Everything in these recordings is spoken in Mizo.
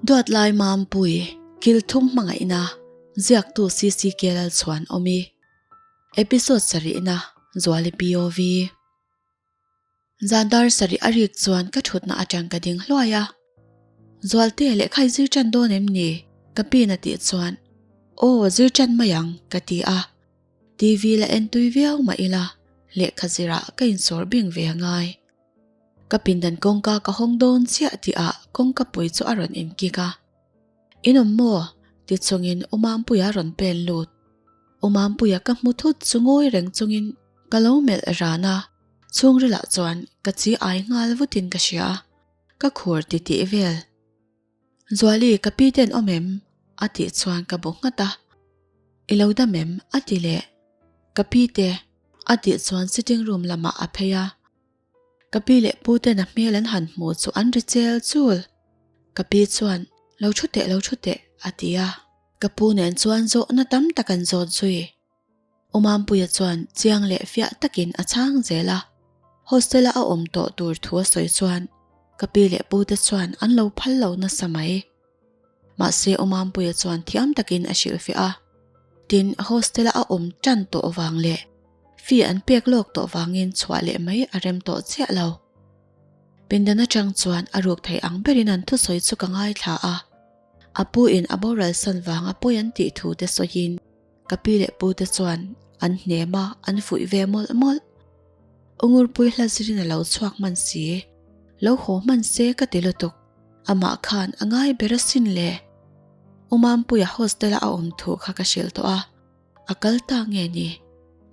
Duatlai Mampui, Kilthum hmangaihna, ziaktu CCK Lalchhuan awmi. Episode sarihna, Zuali POV. Zan dar sarih a rik chuan ka thutna atang ka ding hluai a. Zualte lehkha i zir tan dawn em ni? Ka pin a tih chuan, Aw, zir tan mai ang, ka ti a. TV la en tui viau mah ila, lehkha zirah ka insawr bing ve a ngai. Ka pindan kawngka ka hawng dawn chiah tihah kawngka pui chu a rawn inkik a. In awm maw? ti chungin U Mampuia rawn pen lut. U Mampuia ka hmu thut chu ngawi reng chungin ka lo melh ran a, chhungrilah chuan ka chi ai nghal vutin ka hria, ka khur titih vel. Zuali, ka pi ten awm em? a tih chuan ka bu nghat a. I lo dam em? a ti leh. Ka pi te, a tih chuan sitting room lamah a phei a. Ka pi leh pu ten a hmel an han hmuh chu an ri chel chul. Ka pi chuan, Lo thu teh, lo thu teh, a ti a. Ka pu nen chuan zawhna tam tak an zawt zui. Umampuia chuan chiang leh fiah takin a chhang zel a, hostel-a a awm tawh tur thu a sawi chuan ka pi leh pute chuan an lo phal lo nasa mai. Mahse Umampuia chuan thiam takin a hrilhfiah a, tin hostel-a a awm tan tawh vang leh fee an pek lawk tawh vangin chhuah leh mai a rem tawh chiah lo. Pindan atang chuan a ruk thei ang berin an thusawi chu ka ngaithla a, a pu in a boral san vanga pawi an tih thu te sawiin Ka pi leh pu te chuan an hnem a, an fuih ve mawlh mawlh. Ungurpui hla zirin a lo chhuak hman si. Lo haw hman se ka ti lutuk. Amah khan a ngai ber asin le. Umampuia hostel a a awm thu kha ka hrilh tawh a, a kal ta nge ni?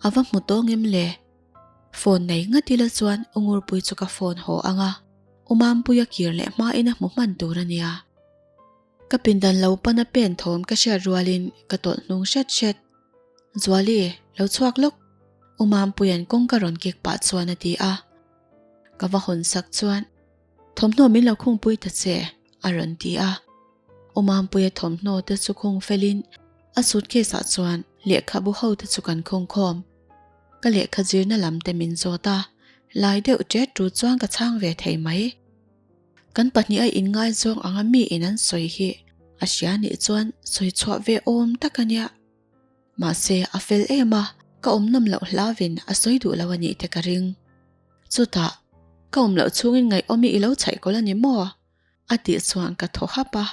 A va hmu tawng em le? Phone nei ngat ila chuan Ungurpui chu ka phone haw ang a, Umampuia kir leh hmain a hmu hman tur a nia. Ka pindan lo pana pen thawm ka hriat rualin ka tawlh hnung hret hret. Zuali, lo chhuak lawk! U Mampuia'n kawngka rawn kek pah chuan a ti a. Ka va hawn sak chuan, Thawmhnaw min lo khungpui ta che, a rawn ti a. U Mampuia thawmhnaw te chu khung felin a suitcase ah chuan lehkhabu ho te chu kan khung khawm. Ka lehkha zirna lam te min zawt a, lai deuh ṭet ṭut chuan ka chhang ve thei mai. Kan pahnih a inngaizawng anga mi in an sawi hi a hria nih chuan sawi chhuah ve awm tak a nia. Mahse a fel em a, ka awm nawm loh hlauvin a sawi duh lo a nih te ka ring. Chutah, ka awm loh chhungin ngaihawmi i lo chhaih kawl a ni maw? A tih chuan ka thaw hap a,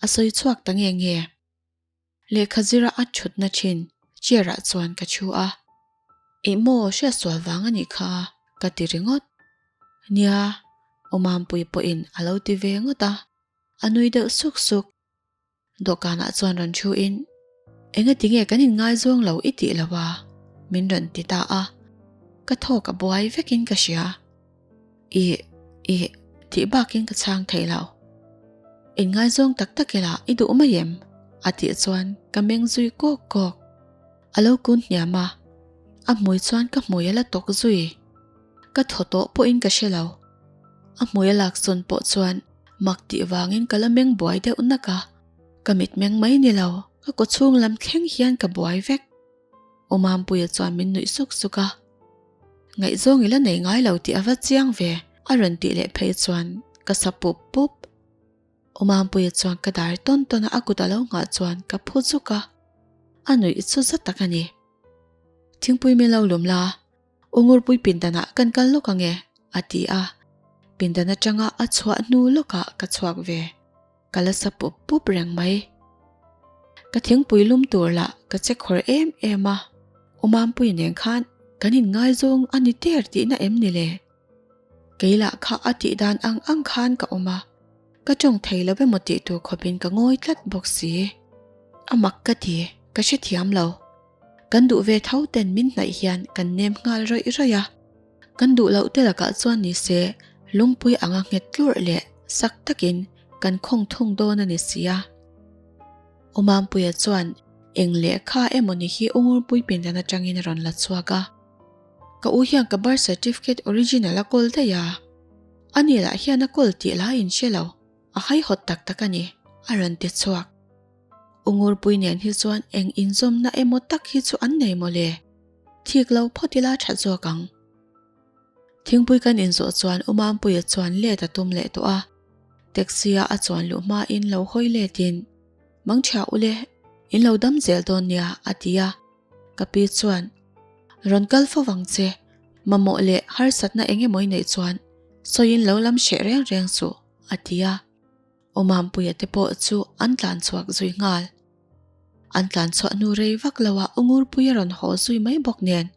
a sawi chhuak ta nge nge. Lehkha zira a thutna thin chair ah chuan ka thu a, Ih maw hriatsual vang a nih kha ka ti ringawt. Nia, Awmampui pawhin a lo ti ve ngawt a, a nui deuh suk suk. Dawhkanah chuan rawn thu in, Engati nge kan inngaizawng lo i tih lo a? min rawn ti ta a, ka thawk a buai vekin ka hria. Ih, ih, tih bakin ka chhang thei lo. Inngaizawng tak tak ila i duh mai em? a tih chuan ka meng zui kawk kawk. A lo kun hniam a, a hmui chuan ka hmui a la tawk zui. Ka thaw tawh pawhin ka hre lo. A hmui a lak sawn pawh chuan mak tih vangin ka la meng buai deuh nak a. Ka mitmeng mai ni lo, ka kawchhung lam thleng hian ka buai vek. Awmampuia chuan min nuih suk suk a. Ngaihzawng i la nei ngai lo tih a va chiang ve, a rawn tih leh phei chuan ka sa pup pup. Awmampuia chuan ka dar tawn tawn a a kut a lo nghah chuan ka phu zuk a, a nuih chu za tak a ni. Thingpui min lo lum la, U Ngurpui pindanah kan kal lawk ang e, a ti a. Pindan atanga a chhuah hnu lawkah ka chhuak ve. Ka la sa pup pup reng mai. Ka thingpui lum tur lah ka che khawr em em a, U Mampui nen khan kan inngaizawng a ni der tihna em ni le? Kei lah kha a tih dan ang ang khan ka awm a, ka tawng thei lo emaw tih tur khawpin ka ngawi tlat bawk si. A mak ka ti, ka hrethiam lo. Kan duh ve tho ten min hnaih hian kan nem nghal rawih rawih a, kan duh loh te lakah chuan ni se lungpui anga nghet tlurh leh sak takin kan khawng thung dawn a ni si a. Awmampuia chuan eng lehkha emaw ni hi Ungurpui pindan atangin a rawn la chhuak a, Ka u hian ka birth certificate original a kawl daih a, ani lah hian a kawl tih lai in hre lo, a haihawt tak tak a ni, a rawn ti chhuak. U Ngurpui nen hi chuan eng inzawmna emaw tak hi chu an nei mawle. Thik lo phawt ila that zawk ang. Thingpui kan inzawh chuan U Mampuia chuan let a tum leh tawh a. Taxi-a a chuan luh hmain lo hawi letin, Mangchhia ule, in lo dam zel dawn nia, a ti a. Ka pi chuan, Rawn kal fo vang che, mamawh leh harsatna eng emaw i neih chuan sawiin lo lam hreh reng reng suh, a ti a. Awmampuia te pawh chu an tlan chhuak zui nghal. An tlan chhuah hnu rei vak loah Ungurpuia rawn haw zui mai bawk nen,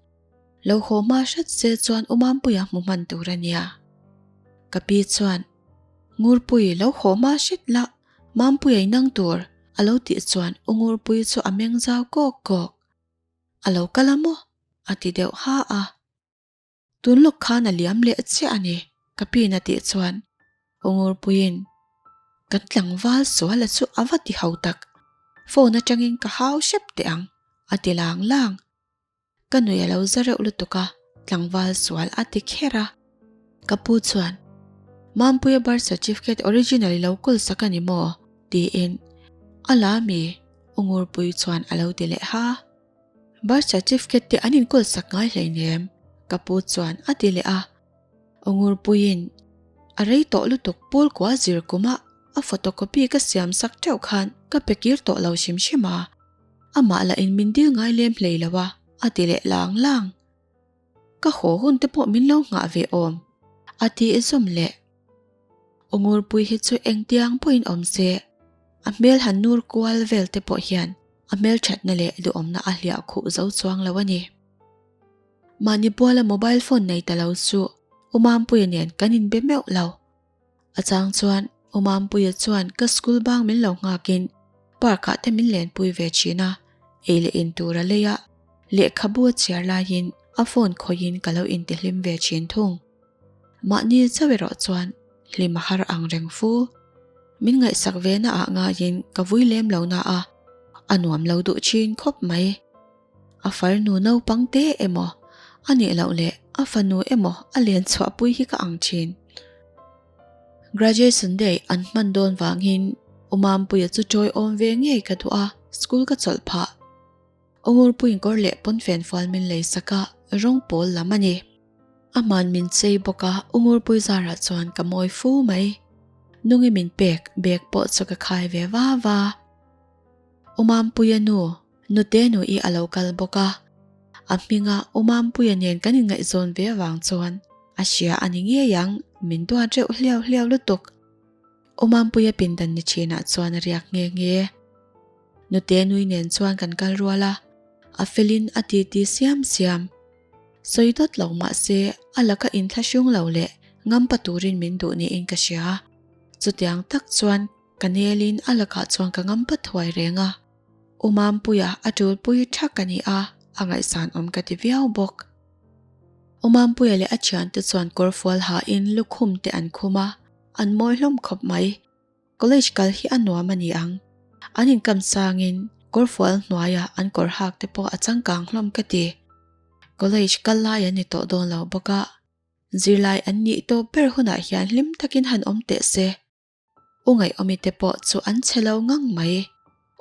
lo haw hma hret se chuan Awmampuia hmu hman tur a nia. Ka pi chuan, Ngurpui lo haw hma hret la, Mampuia inang tur, a lo tih chuan Ungurpui chu a meng zau kawk kawk. A lo kal a maw? a ti deuh ha a. Tun lawk khan a liam leh chiah a ni, ka piin a tih chuan Ungurpuiin kan tlangval suala chu a va ti ho tak, phone atangin ka hau hrep teh ang, a ti lang lang. Ka nui a lo za reuh lutuk a, tlangval sual a ti kher a. Ka pu chuan, Mampuia birth certificate original i lo kawl sak a ni maw? tiin a la mi Ungurpui chuan a lo ti leh ha. Birth certificate te an inkawl sak ngai hleinem, ka pu chuan a ti leh a. Ungurpuiin a rei tawh lutuk pawl kua zir kuma a photocopy ka siam sak teuh khan ka pe kir tawh lo hrim hrim a. Amah lah in min dil ngai lem hlei lo a, a ti leh lang lang. Ka haw hun te pawh min lo nghah ve awm, a ti zawm leh. Ungurpui hi chu engtiang pawhin awm se, a hmel han nur kual vel te pawh hian a hmelthatna leh duhawmna a hliah khuh zo chuang lo a ni. Mahni buala mobile phone nei ta lo chu Umampuia nen kan inbe meuh lo. A chang chuan Umampuia chuan ka school bang min lo nghakin park ah te min lenpui ve thin a, ei leh in tur a lei a, lehkhabu a chhiar laiin a phone khawihin ka lo intihlim ve thin thung. Mahni chauh erawh chuan hlim a har ang reng fu. Min ngaihsak ve na ah ngaiin ka vui lem lo na a, a nuam lo duh thin khawp mai. A farnu naupang te emaw a nih loh leh a fanu emaw a len chhuahpui hi ka ang thin. Graduation day an hman dawn vangin Umampuia chu tawi awm ve ngei ka duh a, school ka chawlh phah. Ungurpuiin kawr leh pawnfen fual min lei sak a, rawng pawl lam a ni. A hman min chei bawk a, Ungurpui zarah chuan ka mawi fu mai. Nungi min pek bag pawh chu ka khai ve va va. Umampuia nu, Nute nu i a lo kal bawk a, a hminga Umampuia nen kan inngaihzawn ve avang chuan a hria a ni ngei ang, min duat reuh hliau hliau lutuk. Umampuia pindan ni thinah chuan a riak nghe nghe. Nute nui nen chuan kan kal rual a, a felin a titi siam siam. Sawi dawt lo mah se a laka inthlahrung lo leh ngampa turin min duh niin ka hria. Chutiang tak chuan ka nelin a lakah chuan ka ngampa thuai reng a. Umampuia a tulpui thak a ni a, a ngaihsan awm ka ti viau bawk. Umampuia leh a thiante chuan kawrfual hain lukhum te an khum a, an mawi hlawm khawp mai. College kal hi a nuam a ni ang. An inkam sangin kawrfual hnuaia an kawr hak te pawh a changkang hlawm ka ti. College kal lai an ni tawh dawn lo bawk a, zirlai an nih tawp ber hunah hian hlim takin han awm teh se. U Ngaihawmi te pawh chu an chhe lo ngang mai.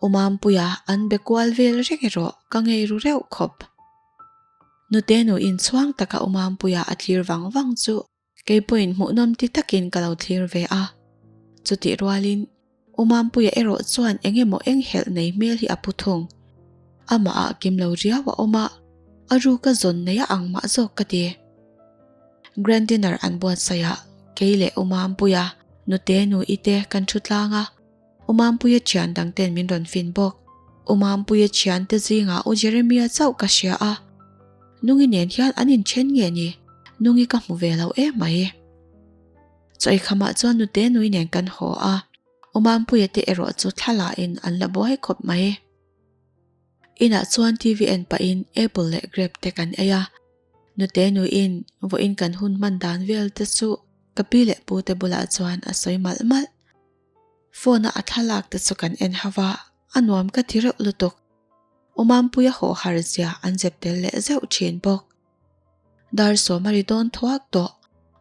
U Mampuia an be kual vel reng erawh ka ngei ru reuh khawp. Nute nu inchhuang taka U Mampuia a thlir vang vang chu Kei pawhin hmuhnawm ti takin ka lo thlir ve a. Chutih rualin U Mampuia erawh chuan eng emaw eng helh nei hmel hi a pu thung. Amah ah kim lo riau a awm a, a ruka zawn nei a ang mah zawk ka ti. Grand dinner an buatsaih ah kei leh U Mampuia nute nu i te kan thu tlang a. U Mampuia thian dang ten min rawn fin bawk. U Mampuia thian te zingah U Jeremia chauh ka hria a. Nungi nen hian an inthen nge ni? Nungi ka hmu ve lo em mai. Chaw ikhamah chuan nute nui nen kan haw a. U Mampuia te erawh chu thla la in an la buai khawp mai. Inah chuan TV en pahin apple leh grape te kan ei a. Nute nuiin vawiin kan hun hman dan vel te chu ka pi leh pu te bulah chuan a sawi malh malh. Phone a a thlalak te chu kan en hauh a, a nuam ka ti reuh lutuk. U Mampuia haw har zia an zep tel leh zeuh thin bawk. Dar sawm a ri dawn thuak tawh,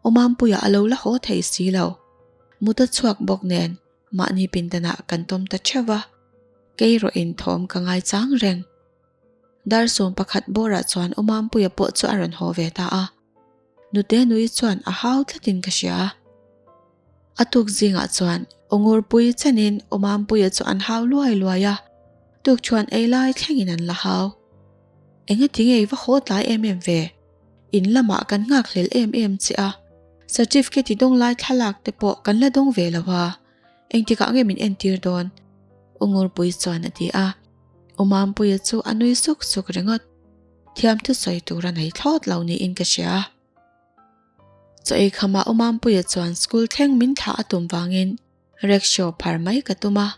U Mampuia a lo la haw thei si lo. Mut a chhuak bawk nen mahni pindanah kan tawm ta theuh a, kei rawh in thawm ka ngaichang reng. Dar 11 bawrah chuan U Mampuia pawh chu a rawn haw ve ta a. Nute nui chuan a hau tlatin ka hria. A tuk zingah chuan Ungurpui chenin Umampuia chu an hau luai luai a, tukṭhuan ei lai thlengin an la hau. Engati nge i va haw tlai em em ve? In lamah kan nghakhlel em em che a, certificate i dawng lai thlalak te pawh kan la dawng ve lo a, engtikah nge min entir dawn? Ungurpui chuan a ti a, Umampuia chu a nui suk suk ringawt. Thiam thusawi tur a nei thlawt lo niin ka hria. Chaw ei khamah U Mampuia chuan school thleng min thlah a tum vangin rickshaw phar mai ka tum a.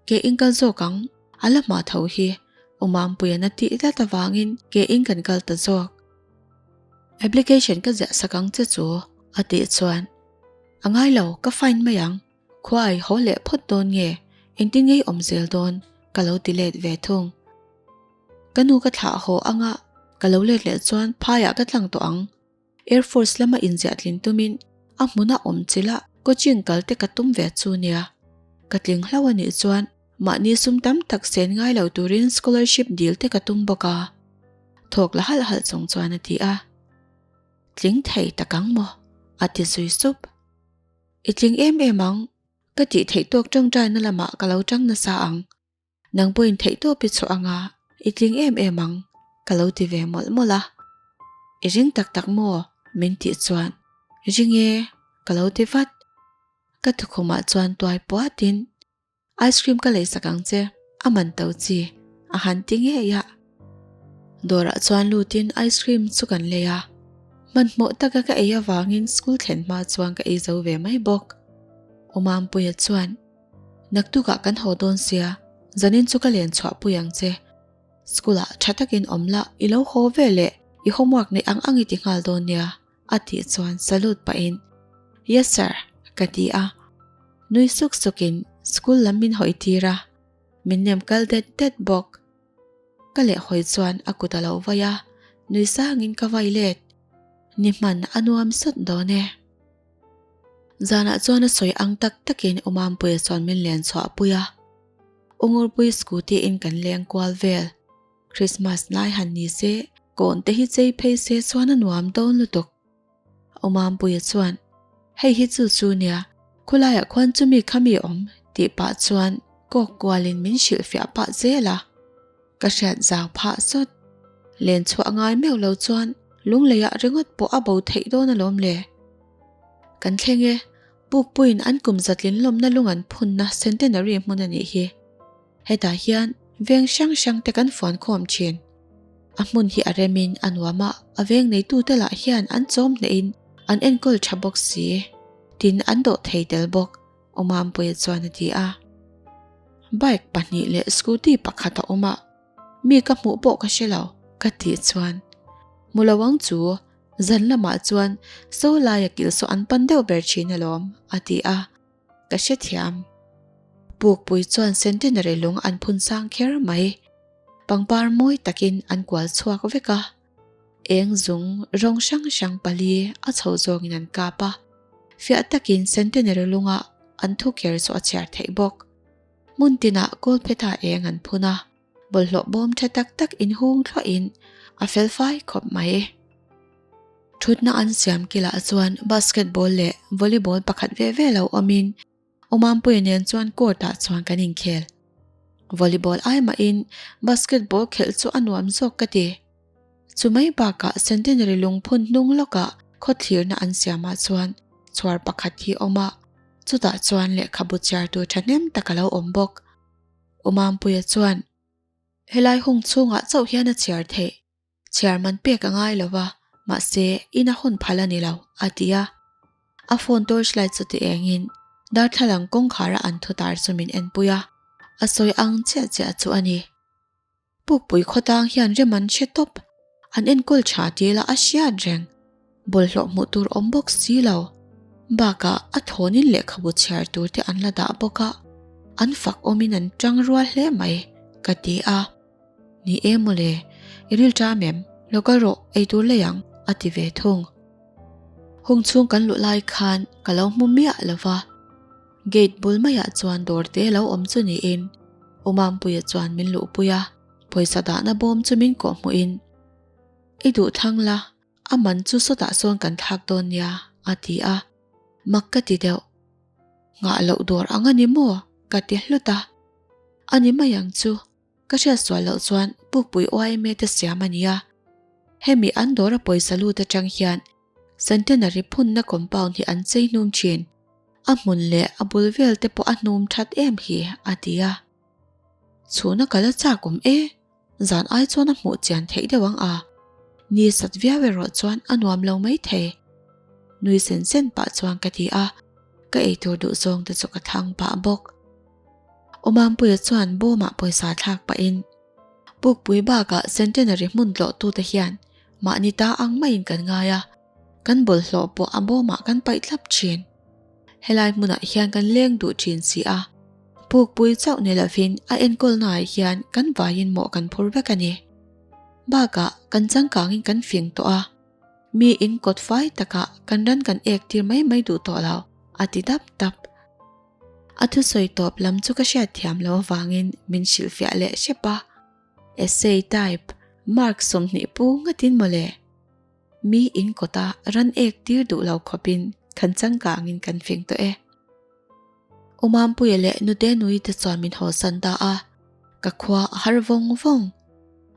Ke in kal zawk ang, a la hma tho hi U Mampuia'n a tih tlat avangin ke in kan kal ta zawk. Application ka ziah sak ang che chu a tih chuan, A ngai lo, ka fine mai ang, khua i haw leh phawt dawn nge, engtin ngei awm zel dawn ka lo ti let ve thung. Ka nu ka thlah haw anga ka lo let leh chuan phaiah ka tlang tawh ang. Air Force lama inziah tlin tumin a hmuna awm chila coaching kal te ka tum ve chu nia. Ka tling hlauh a nih chuan mahni sum tam tak sen ngai lo turin scholarship dil te ka tum bawk a. Thawk la halh halh chung chuan a ti a. Tling thei tak ang maw? a ti zui sup. I tling em em ang. Ka tih theih tawk tawngtaina lamah ka lo tang nasa ang. Nang pawhin theihtawp i chhuah anga i tling em em ang, ka lo ti ve mawlh mawlh a. I ring tak tak maw? min tih chuan, Ring e, ka lo ti vat. Ka thukhumah chuan tuai puatin, Ice cream ka leisak ang che, a man to chi, a han ti ngei a. Dawrah chuan lutin ice cream chu kan lei a. Hmanhmawh taka ka ei avangin school thlen hma chuan ka ei zo ve mai bawk. Umampuia chuan, Naktukah kan haw dawn sia, zanin chu ka len chhuah pui ang che. School-ah tha takin awm la, i lo haw ve leh i homework neih ang ang i ti nghal dawn nia, a tih chuan salute pahin, Yes sir, ka ti a. Nui suk sukin school lam min hawi tir a, min nem kal det det bawk. Ka lehhawi chuan a kut a lo vai a, nui sangin ka vai let. Ni hman a nuam sawt dawn e. Zanah chuan a sawi ang tak takin U Mampuia chuan min len chhuah pui a. U Ngurpui scooty in kan leng kual vel. Christmas lai han ni se, kawn te hi chei phei se chuan a nuam dawn lutuk. U Mampuia chuan, Hei hi chu chu nia, khulaiah khuan chumi kha mi awm tih pah chuan kawk kualin min hrilhfiah pah zel a. Ka hriat zau phah sawt. Len chhuah ngai meuh lo chuan lungleiah ringawt pawh a bo theih dawn alawm le. Kan thleng e, Pukpuiin an kum zatlin lawmna lung an phunna centenary hmun a nih hi. Hetah hian veng hrang hrang te kan fuan khawm thin. A hmun hi a remin a nuam a, a veng neitute lah hian an chawm hnehin an enkawl tha bawk si. Tin an dawh thei tel bawk. Awmampuia chuan a ti a. Bike pahnih leh scooty pakhat a awm a, mi ka hmuh pawh ka hre lo ka tih chuan hmu lo ang chu zan lamah chuan saw laia kilh saw an pan deuh ber thin alawm a ti a, ka hrethiam. Pukpui chuan centenary lung an phun sang kher mai. Pangpar mawi takin an kual chhuak vek a. Eng zung rawng hrang hrang pali a chho zawngin an kap a, fiah takin centenary lunga an thu ker chu a chhiar theih bawk. Hmun tinah kawlphetah eng an phun a, bawlhhlawh bawm tha tak tak inhung thluahin a fel fai khawp mai. Thutna an siam kilah chuan basketball leh volleyball pakhat ve ve lo awmin Awmampuia nen chuan court ah chuan kan inkhel. Volleyball ai mahin basketball khelh chu a nuam zawk ka ti. Chu mai bakah Centenary lungphun hnung lawkah khawthlirna an siamah chuan chhuar pakhat hi a awm a, chutah chuan lehkhabu chhiar tur thahnem tak a lo awm bawk. Awmampuia chuan helai hung chhungah chauh hian a chhiar theih. Chhiar man pek a ngai lo va, mahse in a hawn phal a ni lo, a ti a. A phone torchlight chu ti engin darthlalang kawngkhara an thu tar chu min enpui a, a sawi ang chiah chiah chu a ni. Pukpui khawtlang hian rem an hre tawp, an enkawl tha ti la a hriat reng. Bawlhhlawh hmuh tur awm bawk si lo. Bakah a thawnin lehkhabu chhiar tur te an la dah bawk a, an fak awmin an tang rual hle mai, ka ti a. Ni e mawle, i ril ṭam em? Lo kal rawh, ei tur lei ang, a ti ve thung. Hung chhung kan luh lai khan ka lo hmu miah lo va, gate bul maiah chuan dawr te lo awm chu niin Umampuia chuan min luhpui a, pawisa dahna bawm chu min kawhhmuhin, I duh thlang la, a man chu sawtah sawn kan thlak dawn nia, a ti a, mak ka ti deuh. Nghah loh dawr ang a ni maw? Ka ti hlut a. A ni mai ang chu. Ka hriat sual loh chuan Pukpui yma te siam a nia. Hemi an dawra pawisa lut atang hian Centenary phunna compound hi an chei hnum thin. A hmun leh a bul vel te pawh a hnum that em hi, a ti a. Chhuna ka la chak awm e, zan ai chuan a hmuh chian theih deuh ang a, ni sat viau erawh chuan a nuam lo mai thei. Nui sen sen pah chuan ka ti a, ka eitur duh zawng te chu ka thlang pah bawk. Awmampuia chuan bawmah pawisa thlak pahin Pukpui bakah Centenary hmun tlawhtute hian mahni ta ang maiin kan ngai a, kan bawlhhlawh pawh a bawmah kan paih thlap thin. Helai hmunah hian kan leng duh thin si a, Pukpui chauh ni lovin a enkawlnaah hian kan vaiin mawh kan phur vek a ni. Bakah kan changkangin kan fing tawh a, mi in kawt fai takah kan ran kan ek tir mai mai duh tawh lo, a ti dap dap. A thusawi tawp lam chu ka hriat thiam lo avangin min hrilhfiah leh hrep a. Essay type, mark 20 pu ngatin mawle. Mi in kawta ran ek tir duh lo khawpin kan changkangin kan fing tawh e. U Mampuia leh Nute Nui te chuan min hawsan ta a, ka khua a har vawng vawng.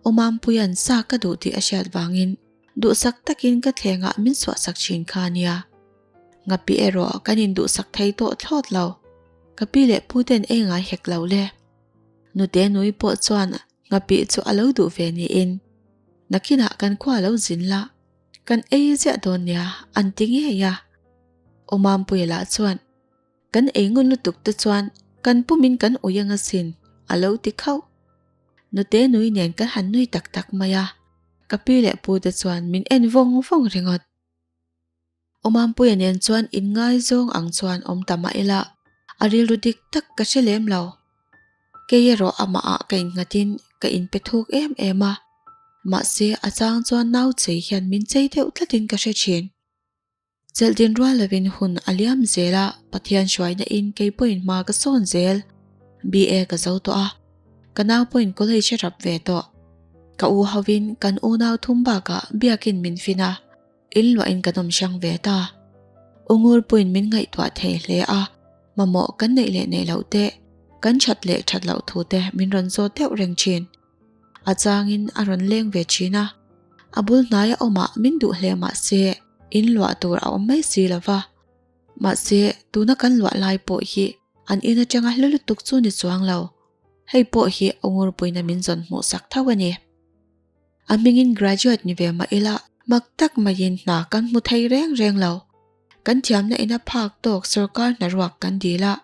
U Mampuia'n sa ka duh tih a hriat vangin duhsak takin ka thlengah min suahsak thin kha a nia. Ngapi erawh kan induhsak thei tawh thlawt lo. Ka pi leh pu ten ei ngai hek lo le. Nute nui pawh chuan ngapi chu a lo duh ve niin nakinah kan khua lo zin la, kan ei ziah dawn nia an ti ngei a. Aw Mampuia lah chuan kan ei ngun lutuk te chuan kan pumin kan ui anga sin a lo ti khauh. Nute nui nen kan han nui tak tak mai a, ka pi leh pu te chuan min en vawng vawng ringawt. Awmampuia nen chuan inngaizawng ang chuan awm ta mah ila, a rilru dik tak ka hre lem lo. Kei erawh amahah ka innghatin ka inpe thuk em em a, mahse a chang chuan nau chei hian min chei deuh tlatin ka hre thin. Chelh din rual lovin hun a liam zel a, Pathian hruaina in kei pawhin hma ka sawn zel. BA ka zo tawh a, ka nau pawhin college a rap ve tawh. Ka u hovin kan unau thum bakah biakin min fin a. In luahin kan awm hrang ve ta. U Ngurpuiin min ngaihtuah thei hle a, mamawh kan neih leh neih loh te, kan that leh that loh thu te min rawn zawt deuh reng thin. A changin a rawn leng ve thin a, a bul hnaia awmah min duh hle mah se in luah tur a awm mai si lo va. Mahse, tuna kan luah lai pawh hi an in atanga hlu lutuk chu ni chuang lo. Hei pawh hi U Ngurpuiina min zawn hmuhsak tho a ni. A hmingin graduate ni ve mah ila, mak tak maiin hna kan hmu thei reng reng lo. Kan thiamna ina phak tawk sorkar hnaruak kan dil a,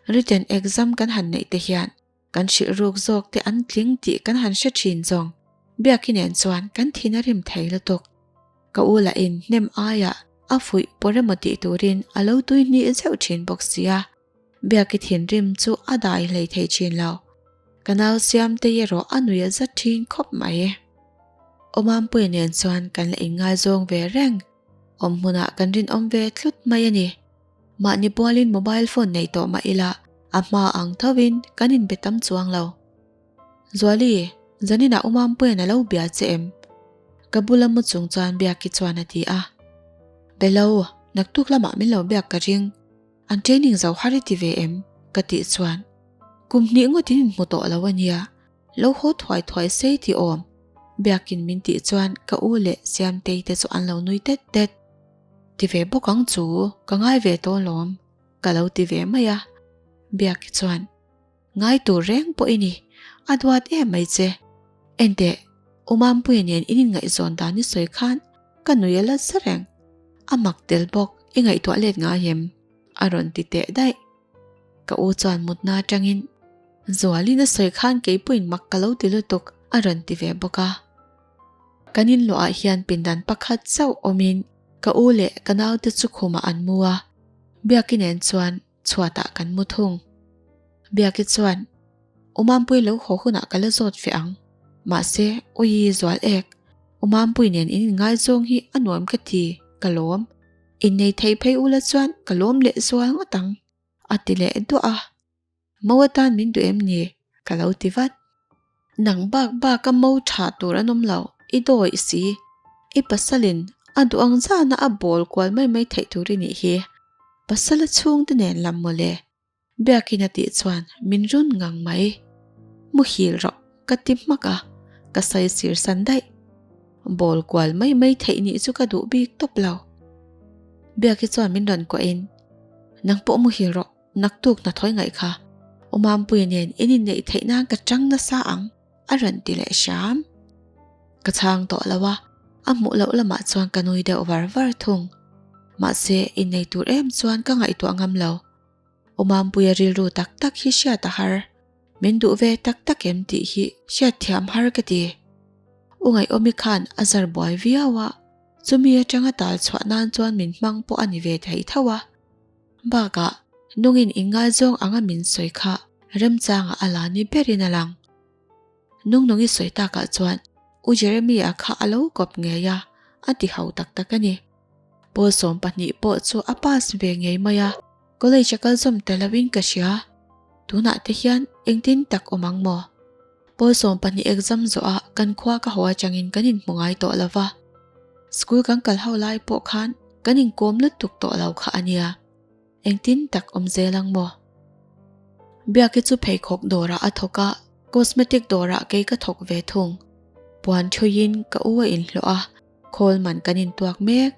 written exam kan han neih te hian kan hrilh ruk zawk te an tling tih kan han hre thin zawng. Biaki nen chuan kan thin a rim thei lutuk. Ka u lahin hnem aiah a fuih pawr emaw tih turin a lo tui hnih zeuh thin bawk sia. Biaki thinrim chu a dai hlei thei thin lo. Ka nau Siamtei erawh a nui a za thin khawp mai. Awmampuia nen chuan kan la inngaizawng ve reng. Awm hmunah kan rinawm ve tlut mai a ni. Mahni pualin mobile phone nei tawh mah ila a hma ang thovin kan inbe tam chuang lo. Zuali, zaninah Awmampuia'n a lo bia che em? Ka bula mu chung chuan Biaki chuan a ti a. Be lo, naktuk lamah min lo biak ka ring. An training zo har i ti ve em? Ka tih chuan, Kum hnih ngawt in inhmu tawh lo a nia, lo haw thuai thuai sei ti awm. Biakin min tih chuan ka u leh Siamtei te chu an lo nui tet tet. Ti ve bawk ang chu, ka ngai ve tawh alawm, ka lo ti ve mai a. Biaki chuan, Ngai tur reng pawh i ni, a duat em mai che. Enteh, U Mampuia nen in inngaihzawn dan i sawi khan ka nui a la za reng. A mak tel bawk, i ngaihtuah let ngai em? A rawn ti teh daih. Ka u chuan mutna atangin, Zualin a sawi khan keipawhin mak ka lo ti lutuk, a rawn ti ve bawk a. Kan inluahah hian pindan pakhat chauh awmin ka u leh ka naute chu khumah an mu a, Biaki nen chuan chhuatah kan mu thung. Biaki chuan, U Mampui lo haw hunah ka la zawt fe ang. Mahse, Uii zual ek, U Mampui nen in inngaizawng hi a nuam ka ti, ka lawm. Innei thei phei ula chuan ka lawm leh zual ngawt ang, a ti leh duah a. Mo atan min duh em ni? Ka lo ti vat. Nang bak bak a mo tha tur an awm lo, i dawih si. I pasalin a duh ang zana a bawl kual mai mai theih tur i nih hi. Pasala chhungte nen lam mawle. Biakin a tih chuan min run ngang mai. Muhil rawh ka ti hmak a, ka sawi sir san daih. Bawl kual mai mai theih nih chu ka duh bik tawp lo. Biaki chuan min rawn kuahin, Nang pawh muhil rawh, naktuk hnathawi ngaih kha. U Mampuia nen in inneih theih nan ka chang nasa ang, a rawn ti leh hram. Ka chhang tawh lo a, a hmuh loh lamah chuan ka nui deuh var var thung. Mahse, innei tur em chuan ka ngaihtuah ngam lo. U Mampuia rilru tak tak hi hriat a har. Min duh ve tak tak em tih hi hriatthiam har ka ti. U Ngaihawmi khan a zar buai viau a, chumi atanga tal chhuah nan chuan min hmang pawh a ni ve thei tho a. Bakah, nungin inngaizawng anga min sawi kha remchangah a la ni berin a lang. Nungnungi sawi takah chuan U Jeremy-a kha a lo kawp ngei a, a ti ho tak tak a ni. Pawl 12 pawh chu a pass ve ngei mai a, college a kal zawm ta loin ka hria. Tunah te hian engtin tak awm ang maw? Pawl 12 exam zawhah kan khua ka haw atangin kan inhmu ngai tawh lo va, school kan kal ho lai pawh khan kan inkawm lutuk tawh lo kha a nia. Engtin tak awm zel ang maw? Biaki chu pheikhawk dawrah a thawk a, cosmetic dawrah kei ka thawk ve thung. Puan thuiin ka u a inhlawh a, khawl man kan intuak mek.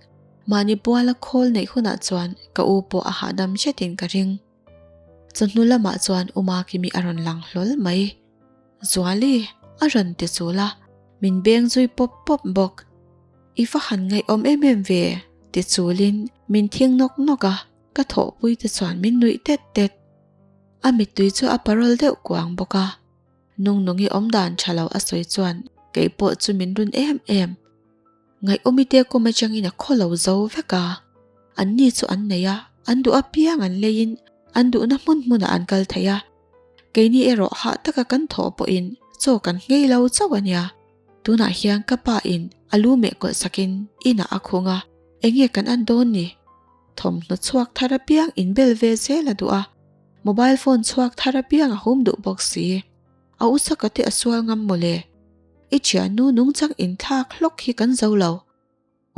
Mahni buala khawl neih hunah chuan ka u pawh a hahdam hretin ka ring. Chawhnu lamah chuan U Makimi a rawn lang hlawl mai. Zuali a rawn ti chul a, min beng zui pawp pawp bawk. I va han ngaihawm em em ve ti chulin min thing nawk nawk a, ka thawhpui te chuan min nuih tet tet. A mittui chu a parawl deuh kuang bawk a, Nungnungi awmdan tha lo a sawi chuan kei pawh chu min run em em. Ngaihawmi te kum atangin a khaw lo zo vek a, an ni chu an nei a, an duh apiang an leiin an duhna hmun hmunah an kal thei a, keini erawh hah taka kan thawh pawhin chaw kan nghei lo chauh a nia. Tunah hian ka pa in a lu meh kawlh sakin inah a khung a, enge kan an dawn ni? Thawmhnaw chhuak thar apiang in bel ve zel a duh a, mobile phone chhuak thar apiang a hum duh bawk si. A usaka te a sual ngam mawle. I thiannu nungchang inthlak hlawk hi kan zo lo.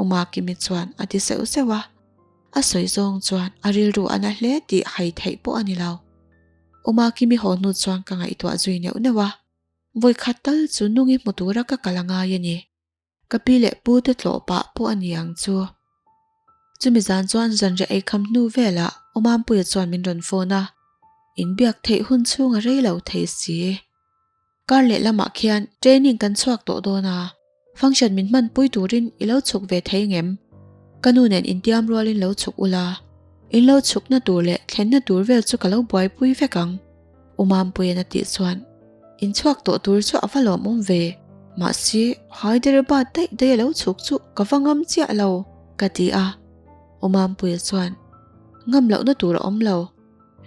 Umakimi chuan a ti seuh seuh a, a sawi zawng chuan a rilru a na hle tih hai theih pawh a ni lo. Umakimi haw hnu chuan ka ngaihtuah zui neuh neuh a. Vawikhat tal chu nungi hmu tura ka kal a ngai a ni. Ka pi leh pu te tlawh pah pawh a ni ang chu. Chumi zan chuan zanriah eikham hnu velah Awmampuia chuan min rawn phone a, inbiak theih hun chhung a rei lo thei si. Kar leh lamah khian training kan chhuak tawh dawn a, function min hmanpui turin i lo chhuk ve thei ngem? Ka nu nen intiam rualin lo chhuk ula, in lo chhukna tur leh thlenna tur vel chu ka lo buaipui vek ang. U Mampuia'n a tih chuan, In chhuak tawh tur chu a va lawmawm ve, mahse Hyderabad daih daih a lo chhuk chu ka va ngam chiah lo, ka ti a. U Mampuia chuan, Ngam lohna tur a awm lo,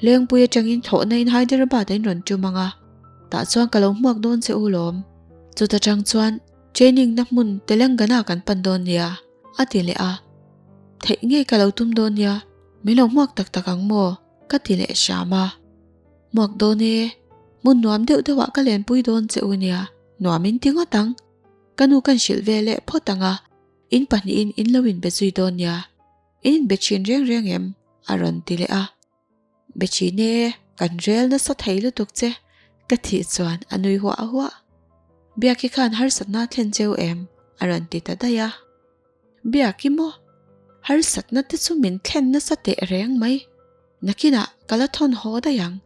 Lengpui atangin thlawhna in Hyderabad a in rawn tum ang a, tah chuan ka lo hmuak dawn che u lawm. Chuta tang chuan training na hmun Telangana kan pan dawn nia, a ti leh a. Theih ngei ka lo tum dawn nia, min lo hmuak tak tak ang maw? Ka ti leh hram a. Hmuak dawn e, hmun nuam deuh deuhah ka lenpui dawn che u nia, nuam in ti ngawt ang. Ka nu kan hrilh ve leh phawt ang a, in pahnihin in lo inbe zui dawn nia. In inbe thin reng reng em? a rawn ti leh a. Be thin e, kan rel nasa thei lutuk che, ka thih chuan a nui huah huah. Biaki khan harsatna a thlen cheu em? a rawn ti ta daih a. Biaki maw? Harsatna te chu min thlen nasa teh reng mai. Nakinah ka la thawn haw daih ang,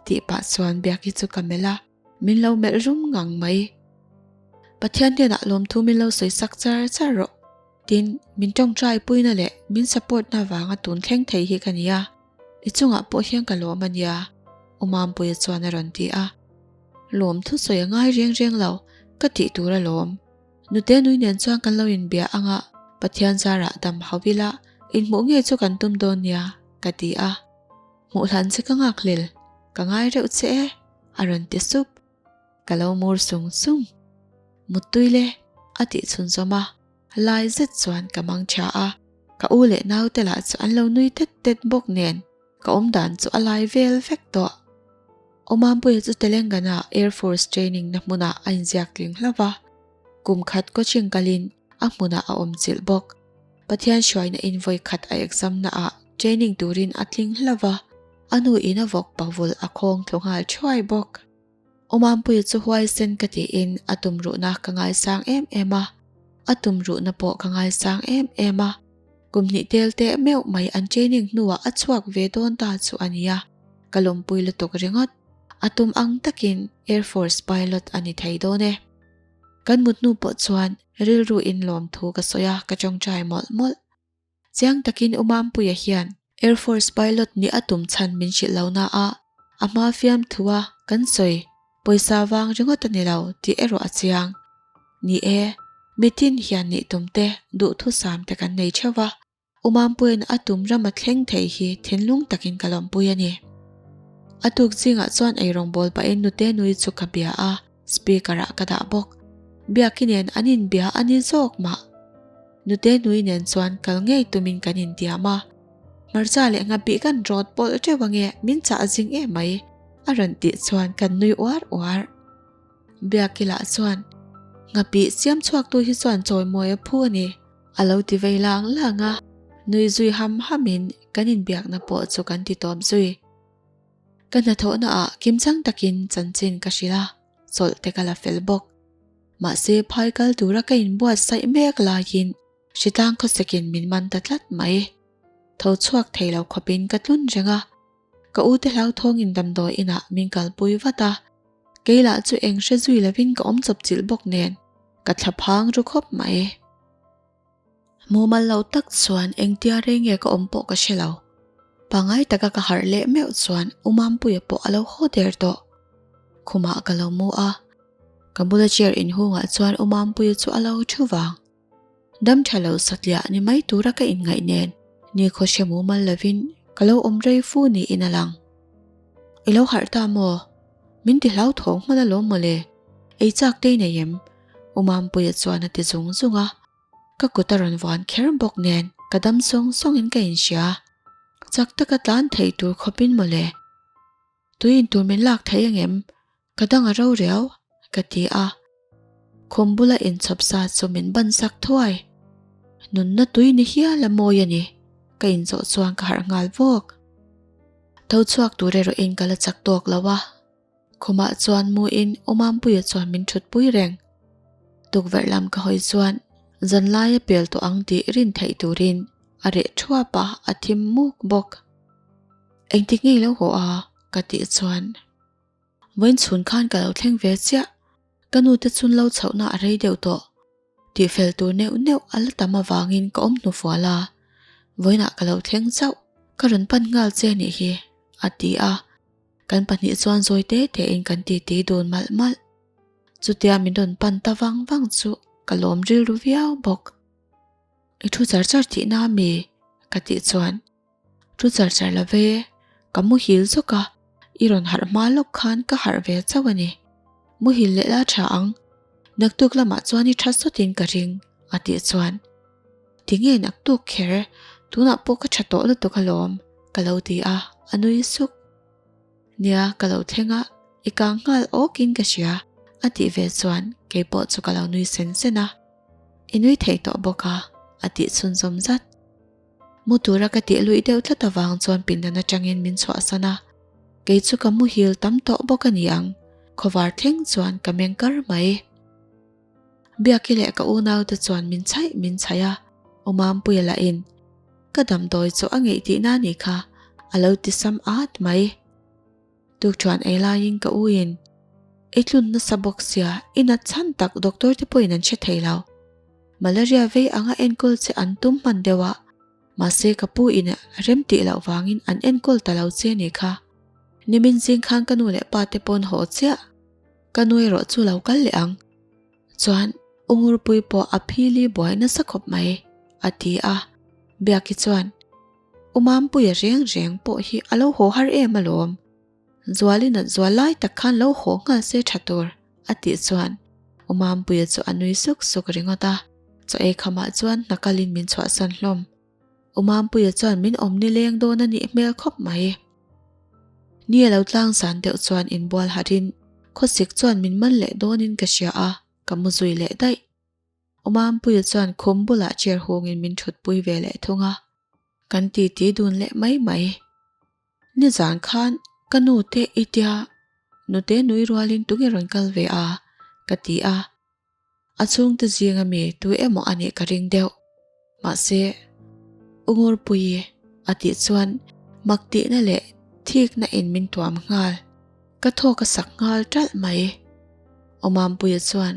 tih pah chuan Biaki chu ka melh a, min lo melh rum ngang mai. Pathian hnenah lawmthu min lo sawi sak char char rawh. Tin, min tawngtai puina leh min support na vanga tun thleng thei hi ka nia. I chungah pawh hian ka lawm a nia, U Mampuia chuan a rawn ti a. Lawm thu sawi a ngai reng reng lo, ka tih tur a lawm. Nute nui nen chuan kan lo inbia anga Pathian zarah dam hauh ila inhmuh ngei chu kan tum dawn nia, ka ti a. Hmuh hlan che ka nghak hlel, ka ngai reuh che e, a rawn ti sup. Ka lo mur sung sung. Muttui le, a tih chhunzawm a, lai zet chuan ka mang tha a. Ka u leh naute lah chu an lo nui tet tet bawk nen ka awmdan chu a lai vel vek tawh. Awmampuia chu Telangana Air Force training na hmunah a inziak tling hlauh va, kum khat coaching kalin a hmunah a awm chilh bawk. Pathian hruaina in vawi khat a exam naah training turin a tling hlauh va. A nu in a vawk pavul a khawng thlu nghal thuai bawk. Awmampuia chu huaisen ka tiin a tumruhna ka ngaisang em em a, a tumruhna pawh ka ngaisang em em a. Kum hnih tel teh meuh mai an training hnuah a chhuak ve dawn ta chu a nia, ka lawmpui lutuk ringawt. A tum ang takin Air Force pilot a ni thei dawn e. Kan mut hnu pawh chuan rilru in lawmthu ka sawi a, ka tawngtai mawlh mawlh. Chiang takin U Mampuia hian Air Force pilot nih a tum chhan min hrilh lo na a, a hma fiamthua kan sawi pawisa vang ringawt a ni lo tih erawh a chiang. Ni e, mitin hian nih tum te, duhthusam te kan nei theuh va, U Mampuia'n a tum ram a thleng thei hi thinlung takin ka lawmpui a ni. A tuk zingah chuan eirawngbawl pahin nute nui chu ka bia a, Speaker ah ka dah bawk. Biaki nen an inbia a ni zawk mah. Nute nui nen chuan kal ngei tumin kan intiam a. Hmarcha leh nghapih kan rawt pawlh teuh ange min chah zing em mai a rawn tih chuan kan nui uar uar. Biaki lah chuan nghapih siam chhuaktu hi chuan chawimawi a phu a ni a lo ti vei lang lang a. Nui zui ham hamin kan inbiakna pawh chu kan ti tawp zui. Ka hnathawhna ah kimchang takin chanchin ka hrilh a, chawlh te ka la fel bawk. Mahse phai kal tura ka inbuatsaih mek laiin hritlang khawsekin min man ta tlat mai. Tho chhuak thei lo khawpin ka tlun reng a, ka u te hlauthawngin damdawi inah min kalpui vat a, kei lah chu eng hre zui lovin ka awm chawp chilh bawk nen ka thla phang ru khawp mai. Mumal lo tak chuan engtia rei nge ka awm pawh ka hre lo. Pangai taka ka harh leh meuh chuan U Mampuia pawh a lo haw der tawh. Khumah ka lo mu a, ka bula chair inhungah chuan U Mampuia chu a lo thu vang. Dam tha lo satliah ni mai tura ka inngaih nen nikhaw hre mumal lovin ka lo awm rei fu niin a lang. I lo harh ta maw? Min ti hlauthawng hman alawm mawle. Ei chak te i nei em? U Mampuia chuan a ti zung zung a, ka kut a rawn vuan kher bawk nen ka dam sawng sawngin ka inhria. Chak taka tlan theih tur khawpin mawle, tui in tur min lak thei angem? Ka dang a ro riau, ka ti a. Khum bula inchhawp sa chu min ban sak thuai. Nunna tui ni hial a mawi a ni, ka inzawh chuan ka harh nghal vawk. Tho chhuak tur erawhin ka la chak tawk lo a. Khumah chuan muin U Mampuia chuan min thutpui reng. Tukverh lam ka hawi chuan zanlai a pel tawh ang tih rin theih turin a reh thuap a, a thim muk bawk. Engtik ngei lo haw a? ka tih chuan vawiin chhun khan ka lo thleng ve chiah. Ka nute chun lo chhohna a rei deuh tawh. Tihfel tur neuh neuh a la tam avangin ka awm hnufual a, vawiinah ka lo thleng chauh. Ka rawn pan nghal che nih hi, a ti a. Kan pahnih chuan zawi te tein kan titi dun malh malh. Chutia min rawn pan ta vang vang chu ka lawm rilru viau bawk. I thu char char tihna a mi? ka tih chuan Thu char char lo ve, ka muhil zawk a, i rawn harh hma lawk khan ka harh ve chauh a ni. Muhil leh la tha ang, naktuk lamah chuan i tha sawtin ka ring a tih chuan Tinge naktuk kher, tunah pawh ka tha tawh lutuk alawm ka lo ti a, a nui suk. Nia, ka lo thleng a, i kang nghal awkin ka hria a tih ve chuan keipawh chu ka lo nui sen sen a. I nui thei tawh bawk a, a tih chhunzawm zat. Mu tura ka tih luih deuh tlat avang chuan pindan atangin min chhuahsan a, kei chu ka muhil tam tawh bawk a ni ang, khawvar thleng chuan ka meng kar mai. Biaki leh ka unaute chuan min chhaih min chhaih a, U Mampuia lahin, Ka damdawi chu a ngeih tihna a nih kha, a lo ti sam at mai. Tukṭhuan ei laiin ka uin, I tlun nasa bawk sia, i nat chhan tak doctor te pawhin an hre thei lo. Malaria vei anga enkawl che an tum hman deuh a, mahse ka pu in rem tih loh vangin an enkawl ta lo che nih kha. Nimin zing khan ka nu leh pa te pawn haw chiah. Ka nu erawh chu lo kal leh ang. Chuan U Ngurpui pawh a phili buai nasa khawp mai, a ti a. Biaki chuan, U Mampuia reng reng pawh hi a lo haw har em alawm. Zuali nat zual lai tak khan lo haw nghal se tha tur, a tih chuan U Mampuia chu a nui suk suk ringawt a. Chaw ei khamah chuan hna kalin min chhuahsan hlawm. U Mampuia chuan min awm nileng dawn a nih hmel khawp mai. Ni a lo tlang zan deuh chuan inbual harin khawsik chuan min man leh dawnin ka hria a, ka mu zui leh daih. U Mampuia chuan khum bulah chair hungin min thutpui ve leh thung a, kan titi dun leh mai mai. Nizan khan ka nu te i tia nute nui rualin tunge rawn kal ve a? ka ti a. A chhungte zinga mi tu emaw a nih ka ring deuh. Mahse, U Ngurpuii a tih chuan mak tihna leh thikna in min tuam nghal. Ka thawk a sak nghal ṭalh mai. U Mampuia chuan,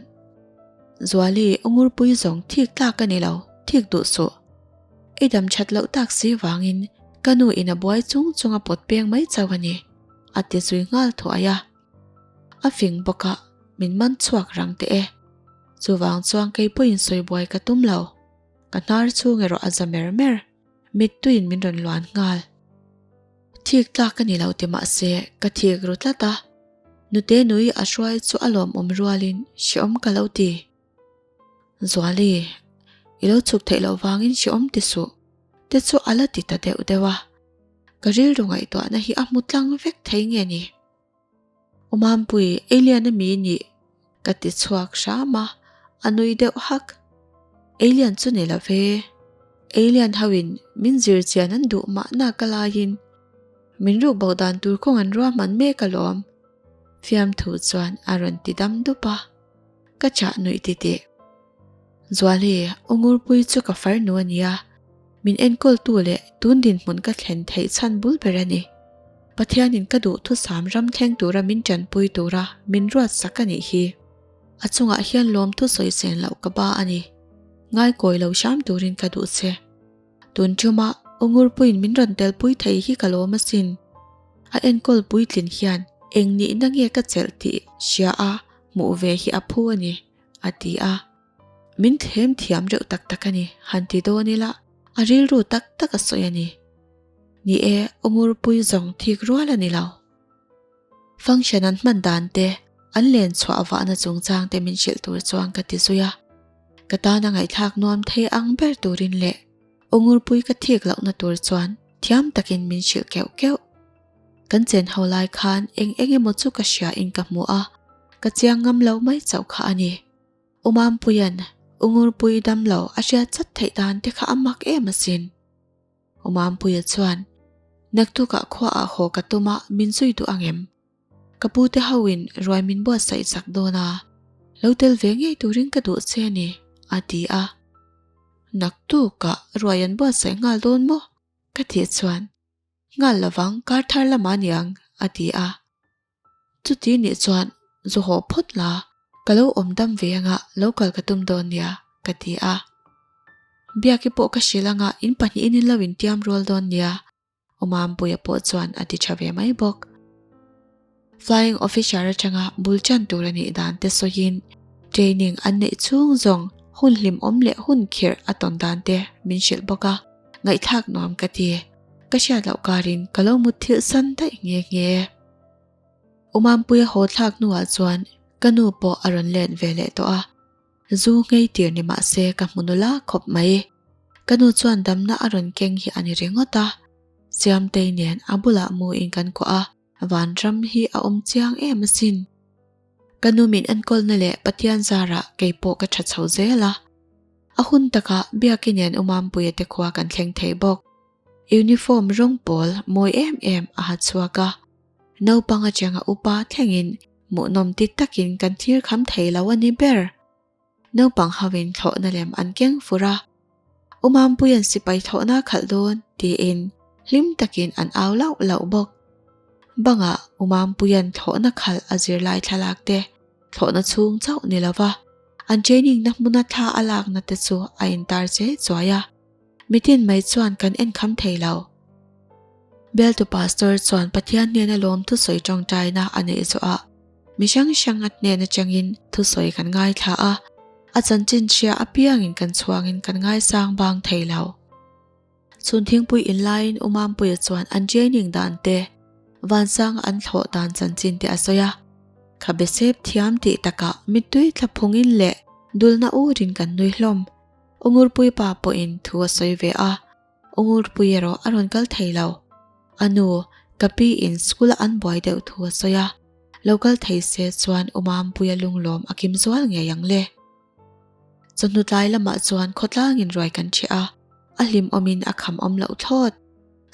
Zuali, U Ngurpuii zawng thik tlak a ni lo, thik duh suh. I dam ṭhat loh tak si vangin ka nu in a buai chung chung a pawt peng mai chauh a ni, a ti zui nghal thuai a. A fing bawk a, min man chhuak rang teh e. Chuvang chuan kei pawhin sawi buai ka tum lo. Ka hnar chhung erawh a za mer mer. Mittuiin min rawn luan nghal. Thik tlak ka ni lo ti mah se ka thik ru tlat a. Nute nui a hruai chu a lawmawm rualin hreawm ka lo ti. Zuali, i lo chhuk theih loh vangin hreawm ti suh te chu a la ti ta deuh deuh a. Ka rilru ngaihtuahna hi a hmu tlang vek thei nge ni? U Mampui, Alien a mi nih? Ka ti chhuak hram a, a nui deuh hak. Alien chu ni lo ve. Alien ho in min zir chian an duh mahna ka laiin min ruk bo dan tur kawng an ruahman mek alawm. Fiamthu chuan a rawn ti dam dup a, ka chah nuih titih. Zuali, U Ngurpui chu ka farnu a nia, min enkawltu leh tun dinhmun ka thlen theih chhan bul ber a ni. Pathianin ka duhthusam ram thleng tura min tanpui tura min ruat sak a nih hi. A chungah hian lawmthu sawichen loh ka ba a ni. Ngaikawi lo hram turin ka duh che. Tun ṭuma U Ngurpuiin min rawn telpui thei hi ka lawm asin. A enkawl puitlin hian eng nihna nge ka chelh tih hria a hmuh ve hi a phu a ni. A ti a. Min thlem thiam reuh tak tak a ni, han ti dawn ila a rilru tak tak a sawi a ni. Ni e, U Ngurpui zawng thik rual a ni lo. Function an hman dan te, an len chhuah vahna chungchang te min hrilh tur chuan ka ti zui a. Ka tana ngaihthlak nuam thei ang ber turin leh U Ngurpui ka thik lohna tur chuan thiam takin min hrilh keuh keuh. Kan chen ho lai khan eng eng emaw chu ka hria in ka hmu a, ka chiang ngam lo mai chauh kha a ni. U Mampuia'n U Ngurpui dam lo a hriat chat theih dan te kha a mak em asin. U Mampuia chuan, Naktukah khuaah haw ka tum a, min zui duh ang em? Ka pu te ho in ruai min buatsaih chak dawn a, lo tel ve ngei turin ka duh che a ni, a ti a. Naktukah ruai an buatsaih nghal dawn maw? Ka tih chuan, Nghal lovang kar thar lamah aniang a ti a. Chuti nih chuan zu haw phawt la, ka lo awm dam ve anga lo kal ka tum dawn nia ka ti a. Biaki pawh ka hrilh anga in pahnihin in lo intiam rual dawn nia Awmampuia pawh chuan a ti tha ve mai bawk. Flying Officer atanga bul chan tur a nih dan te sawiin training an neih chhung zawng hun hlimawm leh hun khirh a tawn dan te min hrilh bawk a, ngaihthlak nuam ka ti. Ka hriat loh karin ka lo mutthilh san daih nghe nghe. Umampuia haw thlak hnuah chuan ka nu pawh a rawn let ve leh tawh a, zu nghei tir ni mah se ka hmu nula khawp mai. Ka nu chuan damna a rawn keng hi a ni ringawt a, Siamtei nen a bulah mu in kan kuah a, Vanram hi a awm chiang em asin. Ka nu min enkawlna leh Pathian zarah kei pawh ka tha chho zel a. A hun takah Biaki nen Umampuia te khua kan thleng thei bawk. Uniform rawng pawl mawi em em a ha chhuak a. Naupang atanga upa thlengin hmuhnawm ti takin kan thlir kham thei lo a ni ber. Naupang hoin thlawhna lem an keng fur a, U Mampuia'n sipai thlawhna a khalh dawn tiin hlim takin an au lauh lauh bawk. Bangah U Mampuia'n thlawhna khalh a zirlai thlalak te thlawhna chhung chauh ni lova an training na hmuna thla a lakna te chu a intar che chuai a, mitin mai chuan kan en kham thei lo. Bialtu Pastor chuan Pathian hnena lawm thusawi tawngtaina a neih zawhah Mi hrang hrang a hnen atangin thusawi kan ngaithla a, a chanchin hria apiangin kan chhuangin kan ngaisang bang thei lo. Chhun thingpui in laiin U Mampuia chuan an training dan te, vansanga an thlawh dan chanchin te a sawi a. Khabe sep thiam tih takah mittui thla phungin leh dulna urin kan nui hlawm. U Ngurpui pa pawhin thu a sawi ve a, U Ngurpui erawh a rawn kal thei lo. A nu, ka pi in school a an buai deuh thu a sawi a, lo kal thei se chuan U Mampuia lunglawm a kim zual ngei ang le. Chawhnu tlai lamah chuan khawtlangin ruai kan ṭheh a, a hlimawmin a kham awm loh thlawt.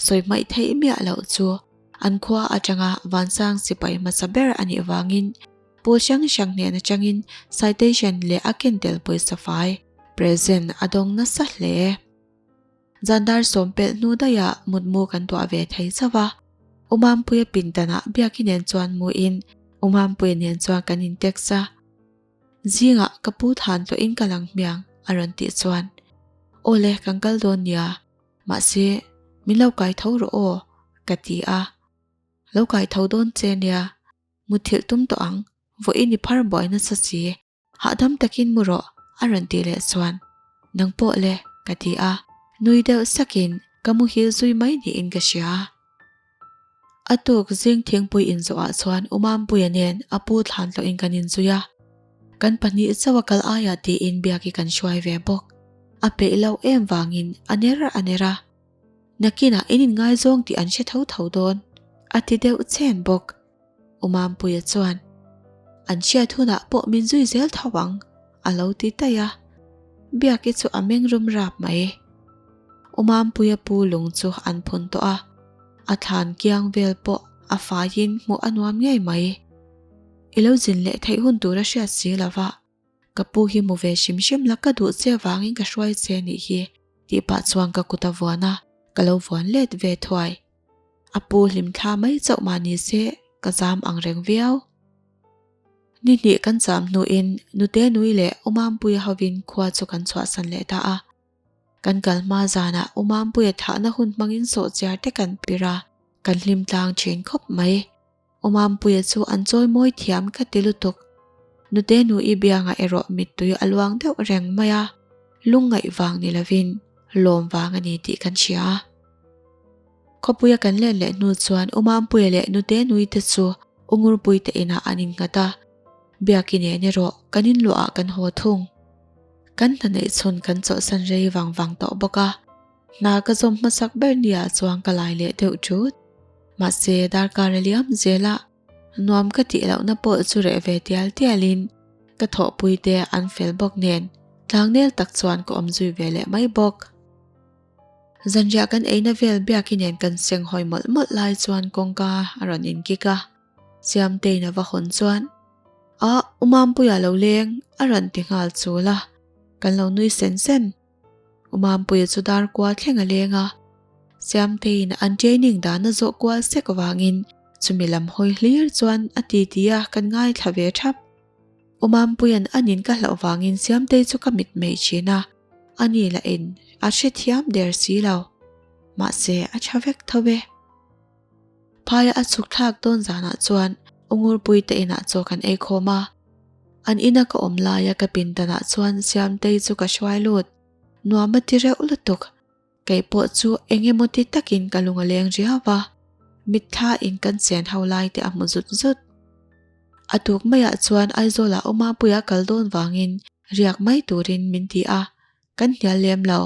Sawi hmaih theih miah loh chu. An khua atanga vansang sipai hmasa ber a nih vangin pawl hrang hrang hnen atangin citation leh a ken tel pawisa fai, present, a dawng nasa hle. Zan dar sawm pelh hnu daihah mutmu kan tuah ve thei chauh a. Umampuia pindanah Biaki nen chuan muin Umampuia nen chuan kan in text a. Zingah ka pu than tlawhin ka lang hmiang a rawn tih chuan, Aw le, kan kal dawn nia, mahse min lo kai tho rawh aw ka ti a. Lo kai tho dawn che nia, muthilh tum tawh ang, vawiin i phar buai nasa si. Hahdam takin mu rawh a rawn tih leh chuan nang pawh le ka ti a, nui deuh sakin ka muhil zui mai niin ka hria. A tuk zing thingpui inzawhah chuan Umampuia nen a pu thlan tlawhin kan inzui a, kan pahnih chauh a kal aiah tiin biaki kan hruai ve bawk. A peih loh em vangin a ner a ner a, nakinah in inngaizawng tih an hre tho tho dawn a ti deuh chen bawk. Umampuia chuan, An hriat hunah pawh min zui zel tho ang, a lo ti daih a. Biaki chu a meng rum rap mai. Umampuia pu lung chu an phun tawh a, a thlan kiang vel pawh a faiin hmuh a nuam ngei mai. I lo zin leh theih hun tur a hriat si lo va, ka pu hi hmu ve hrim hrim la ka duh che vangin ka hruai che nih hi, tih pah chuan ka kut a vuan a, ka lo vuan let ve thuai. A pu hlimthla mai chauh mah ni se ka zam ang reng viau. Ni hnih kan zam hnuin Nute Nui leh Umampuia hovin khua chu kan chhuahsan leh ta a. Kan kal hma zanah Umampuia thahna hun hmangin sawhchiar te kan pir a, kan hlim tlang thin khawp mai. Umampuia chu an chawi mawi thiam ka ti lutuk. Nute Nui biangah erawh mittui a luang deuh reng mai a, lungngaih vang ni lovin lawm vang a ni tih kan hria. Khawpuia kan let leh hnu chuan U Mampuia leh Nute Nui te chu U Ngurpui te inah an innghat a, Biaki nen erawh kan inluahah kan haw thung. Kan hna neih chhun kan chawlhsan rei vang vang tawh bawk a, hna ka zawm hmasak ber niah chuan ka lai leh deuh ṭut. Mahse darkar a liam zel a, nuam ka tih lohna pawh chu reh ve tial tialin ka thawhpui te an fel bawk nen tlangnel tak chuan ka awm zui ve leh mai bawk. Zanriah kan eina vel Biaki nen kan seng hawi mawlh mawlh lai chuan kawngka a rawn inkik a, Siamtein a va hawn chuan, Ah, U Mampuia lo leng a rawn ti nghal chul a, kan lo nui sen sen. U Mampuia chu dar kual thleng a leng a, Siamtein an training dan a zawh kual sek vangin chumi lam hawi hlir chuan a ti ti a kan ngaithla ve thap. U Mampuia'n a nin ka hlauh vangin Siamtei chu ka mitmei thin a, a ni lah in a hrethiam der si lo. Mahse a tha vek tho e. Phaia a chhuk thlak dawn zanah chuan U Ngurpui te inah chaw kan ei khawm a. An ina ka awm laia ka pindanah chuan Siamtei chu ka hruai lut. Nuam a ti reuh lutuk. Kei pawh chu eng emaw ti takin ka lung a leng riau va, mitthla in kan chen ho lai te a hmu zut zut. A tuk maiah chuan Aizawlah Umapuia kal dawn vangin riak mai turin min ti a, kan hnial lem lo.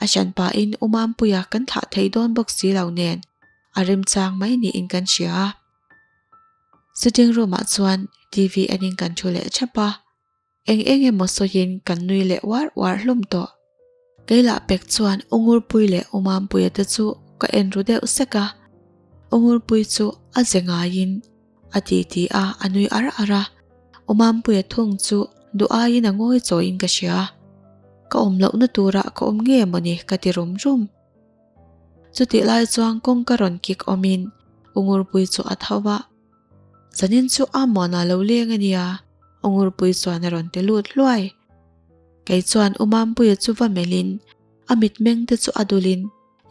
A hran pahin Umampuia kan thlah thei dawn bawk si lo nen a remchang mai niin kan hria a. Sitting room ah chuan TV enin kan thu leh thap a. Eng eng emaw sawiin kan nui leh uar uar hlawm tawh. Kei lah pek chuan U Ngurpui leh U Mampuia te chu ka en ru deuh sek a. U Ngurpui chu a ze ngaiin a ti ti a, a nui ar ar a. U Mampuia thung chu duh aiin a ngawi chawiin ka hria. Ka awm lohna turah ka awm nge mawni ka ti rum rum. Chutih lai chuan kawngka rawn kik awmin U Ngurpui chu a tho a. Zanin chu a muana lo leng a nia, U Ngurpui chuan a rawn ti lut hluai. Kei chuan U Mampuia chu va melhin a mitmeng te chu a dulin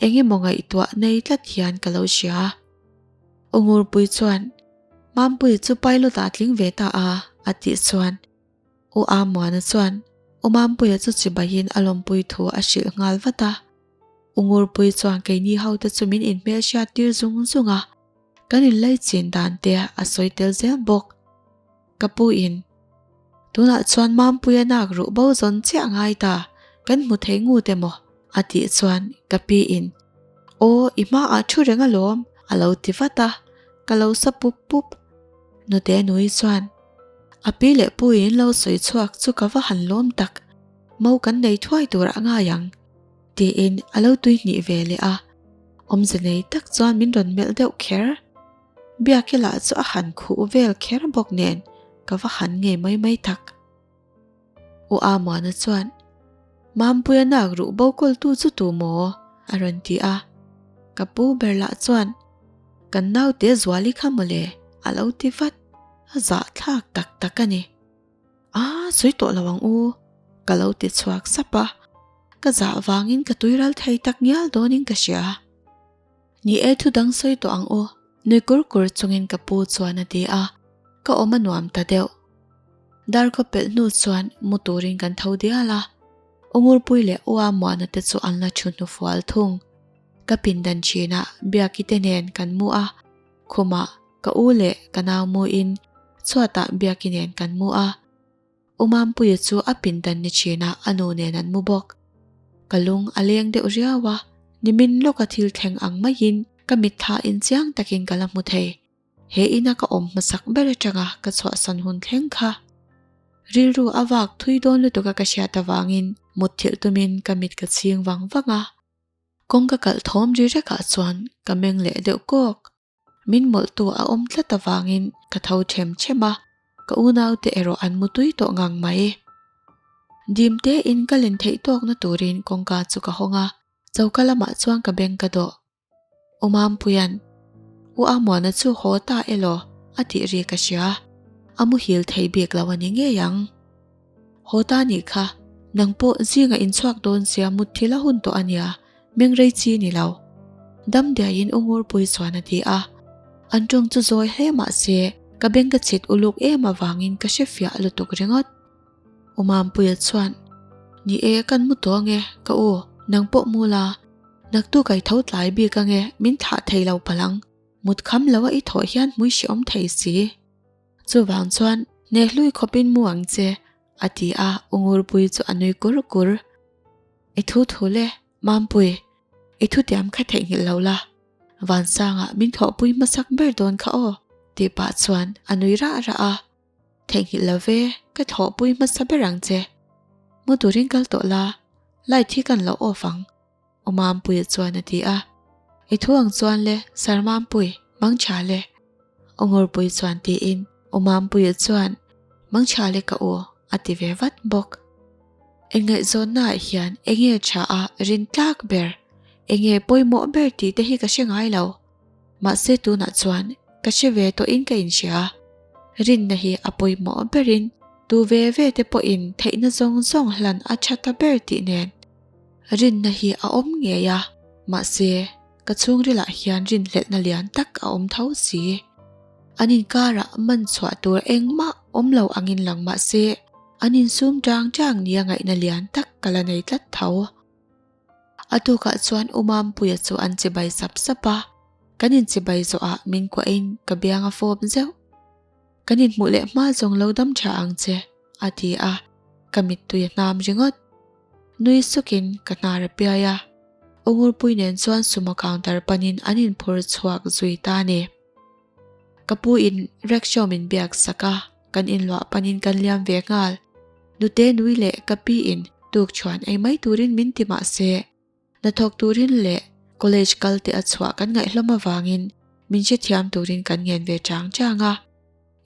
eng emaw ngaihtuah nei tlat hian ka lo hria. U Ngurpui chuan, Mampuia chu pilot ah a tling ve ta a, a tih chuan U Amuana chuan U Mampuia chu chibaiin a lawmpui thu a hrilh nghal vat a. U Ngurpui chuan keini hote chu min inhmelhriat tir zung zung a. Kan inlaichin dan te a sawi tel zel bawk. Ka pu in, Tunah chuan Mampuia nak ruh bo zawn chiah ngai ta, kan hmu thei ngut emaw? a tih chuan ka pi in, Aw, i hmaah thu reng alawm, a lo ti vat a, ka lo sa pup pup. Nute nui chuan, A pi leh pu in lo sawi chhuak chu ka va han lawm tak, mo kan nei thuai tur a ngai ang. Tiin a lo tui hnih ve leh a, awmze nei tak chuan min rawn melh deuh kher. Biaki lah chu a han khuh vel kher bawk nen ka va han ngei mai mai tak. U Amuana chuan, Mampuia nak ruh bo kawltu chu tu maw? a rawn ti a. Ka pu ber lah chuan, Kan naute Zuali kha mawle a lo ti vat. A zahthlak tak tak a ni. A sawi tawh lo ang u, ka lo ti chhuak sap a. Ka zah vangin ka tuiral thei tak ngial dawnin ka hria. Ni e thu dang sawi tawh ang u, nui kur kur chungin ka pu chuan a ti a, ka awm a nuam ta deuh. Darkhaw pelh hnu chuan mu turin kan tho dial a, U Ngurpui leh U Amuana te chu an la thu hnufual thung. Ka pindan thinah Biaki te nen kan mu a, khumah ka u leh ka nau muin chhuatah Biaki nen kan mu a. U Mampuia chu a pindan ni thinah a nu nen an mu bawk. Ka lung a leng deuh riau a, nimin lawka thil thleng ang maiin ka mitthla inchiang takin ka la hmu thei. He ina ka awm hmasak ber atanga ka chhuahsan hun thleng kha. Rilru a vak thui dawn lutuk a ka hriat avangin mutthilh tumin ka mit ka chhing vang vang a. Kawng ka kalh thawm ri rekah chuan ka meng leh deuh kawk. Min mawlhtu a awm tlat avangin ka tho them them a, ka unaute erawh an mu tui tawh ngang mai. Dim tein ka len theih tawkna turin kawngka chu ka hawng a, choka lamah chuan ka beng ka dawh. U Mampuia'n, U Amuana chu haw ta elaw? a tih ri ka hria. A muhil thei bik lo a ni ngei ang. Haw ta nih kha, nang pawh zinga inchhuak dawn sia mutthil a hun tawh a nia, meng rei chi ni lo. Damdiaiin U Ngurpui chuan a ti a. An tawng chu zawi hle mah se, ka beng ka chhit uluk em avangin ka hre fiah lutuk ringawt. U Mampuia chuan, Ni e, kan mu tawh ange, ka u, nang pawh mu la, naktuk a i tho tlai bik ange, min thlah thei lo palh ang, mut kham lo a i thawh hian hmui hrehawm thei si. Chuvang chuan, Hnehlui khawpin mu ang che, a ti a, U Ngurpui chu a nui kur kur. I thu thu le, Mampui, i thutiam kha theihnghilh lo la, Vansanga min thawhpui hmasak ber dawn kha aw, tih pah chuan a nui rah rah a. Theihnghilh lo ve, ka thawhpui hmasa ber ang che. Mu turin kal tawh la, light hi kan lo off ang, U Mampuia chuan a ti a. I thu ang chuan le, Sir Mampui, mangtha le. U Ngurpui chuan tiin U Mampuia chuan, Mangtha le ka u, a ti ve vat bawk. Inngaihzawnnaah hian enge tha a rin tlak ber, enge pawimawh ber tih te hi ka hre ngai lo. Mahse tunah chuan ka hre ve tawhin ka inhria. Rinna hi a pawimawh berin tu ve ve te pawhin theihna zawng zawng hlan a tha ta ber tih nen. Rinna hi a awm ngei a, mahse ka chhungrilah hian rinhlelhna lian tak a awm tho si. An inkarah man chhuah tur engmah awm lo angin lang mahse an insum chang chang nia ngaihna lian tak ka la nei tlat tho. A tukah chuan U Mampuia chu an chibai sap sap a, kan inchibai zawhah min kuahin ka biang a fawp zeuh. Kan inhmuh leh hma zawng lo dam tha ang che, a ti a, ka mittui a hnam ringawt. Nui sukin ka hnar a piai a, U Ngurpui nen chuan sumo counter panin an inphur chhuak zui ta a ni. Ka pu in rickshaw min biak sak a, kan inluah panin kan liam ve nghal. Nute nui leh ka pi in tukchhuan ei mai turin min ti mah se, hnathawk turin leh college kal te a chhuah kan ngaihhlawm avangin min hrethiam turin kan ngen ve chang chang a.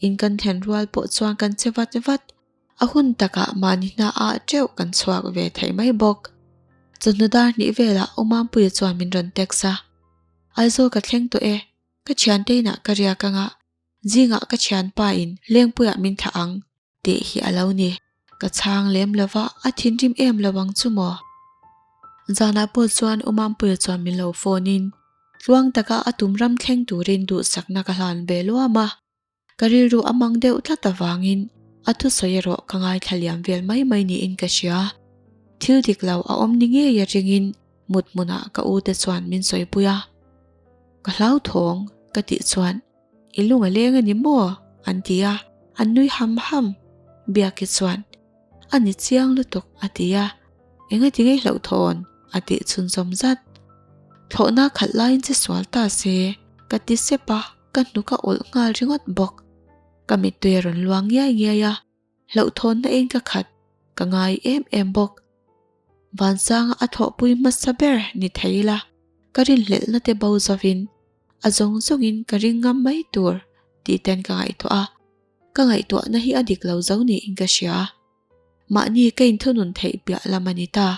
In kan thlen rual pawh chuan kan che vat vat. A hun takah mahni hna ah teuh kan chhuak ve thei mai bawk. Chawhnu dar hnih velah U Mampuia chuan min rawn text a, Aizawl ka thleng tawh e, Ka thiante inah ka riak anga zingah ka thianpa in Lengpuiah min thlah ang tih hi a lo ni. Ka chhang lem lova a thinrim em lo ang chu maw? Zanah pawh chuan U Mampuia chuan min lo phone in tluang taka a tum ram thleng turin duhsakna ka hlan ve luam a. Ka rilru a mang deuh tlat avangin a thusawi erawh ka ngaithla liam vel mai mai niin ka hria. Thil dik lo a awm ni ngei a ringin mut hmunah ka u te chuan min sawipui a. Ka hlauthawng ka tih chuan i lung a leng a ni maw? an ti a, an nui ham ham. Biaki chuan a ni chiang lutuk a ti a, engati ngei hlauhthawn a tih chhunzawm zat. Thlawhna khalh laiin che sual ta se ka ti sep a. Ka hnuk a awlh nghal ringawt bawk. Ka mittui a rawn luang ngiai ngiai a, hlauhthawnna in ka khat, ka ngai em em bawk. Vansanga a thawhpui hmasa ber ni thei ila, ka rinhlelhna te bo zovin. a zawng zawngin ka ring ngam mai tur tih ten ka ngaihtuah a, ka ngaihtuahna hi a dik lo zo niin ka hria. Mahni ka inthunun theih piah lam a ni ta.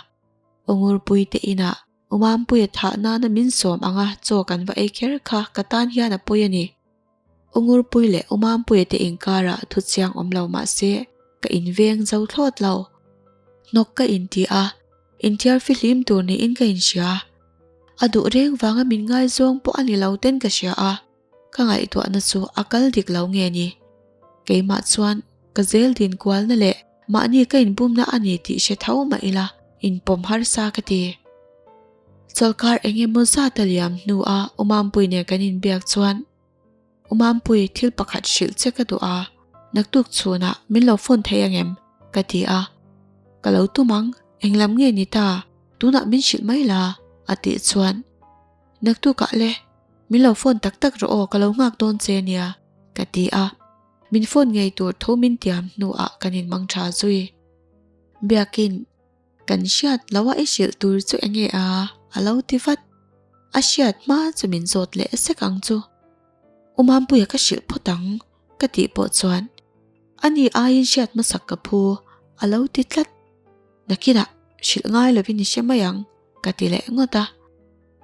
Ungurpui te inah Umampuia thah nana min sawm anga chaw kan va ei kher kha ka tan hian a pawi a ni. Ungurpui leh Umampuia te inkarah thu chiang awm lo mah se ka inveng zo thlawt lo. Hnawk ka inti a, inthiar fihlim tur niin ka inhria. A duh reng vanga min ngaizawng pawh a ni lo ten ka hria a, ka ngaihtuahna chu a kal dik lo nge ni? Keimah chuan ka zel din kualna leh mahni ka inbumna a ni tih hre tho mah ila inpawm harsa ka ti. Chawlhkar eng emaw zat a liam hnua Umampui nen kan inbiak chuan Umampui thil pakhat hrilh che ka duh a, naktuk chhunah min lo phone thei angem? ka ti a. Ka lo tum ang, englam nge ni ta, tunah min hrilh mai la a tih chuan Naktukah le, min lo phone tak tak rawh aw ka lo nghak dawn che nia ka ti a. Min phone ngei tur tho min tiam hnuah kan inmang tha zui. Biakin kan hriat lo a i hrilh tur chu enge a? A lo ti vat. A hriat hma chu min zawt leh sek ang chu. U Mampuia ka hrilh phawt ang ka tih pawh chuan ani aiin hriat hmasak ka phu a lo ti tlat. Nakinah hrilh ngai lovin i hre mai ang ka ti leh ngawt a.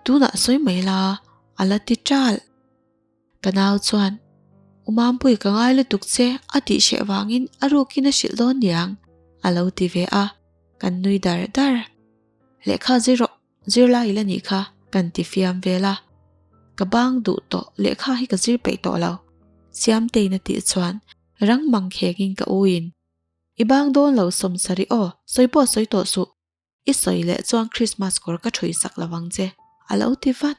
Tunah sawi mai la a la ti ṭalh. Ka nau chuan, U Mampui ka ngai lutuk che a tih hreh vangin a rukin a hrilh dawn niang a lo ti ve a, kan nui dar dar. Lehkha zir rawh, zirlai ila nih kha kan ti fiam vel a. Ka bang duh tawh lehkha hi ka zir peih tawh lo. Siamtein a tih chuan rang mang khengin ka uin, I bang dawn lo sawmsarih aw, sawi pawh sawi tawh suh. I sawi leh chuan Christmas kawr ka ṭhui sak lo ang che, a lo ti vat.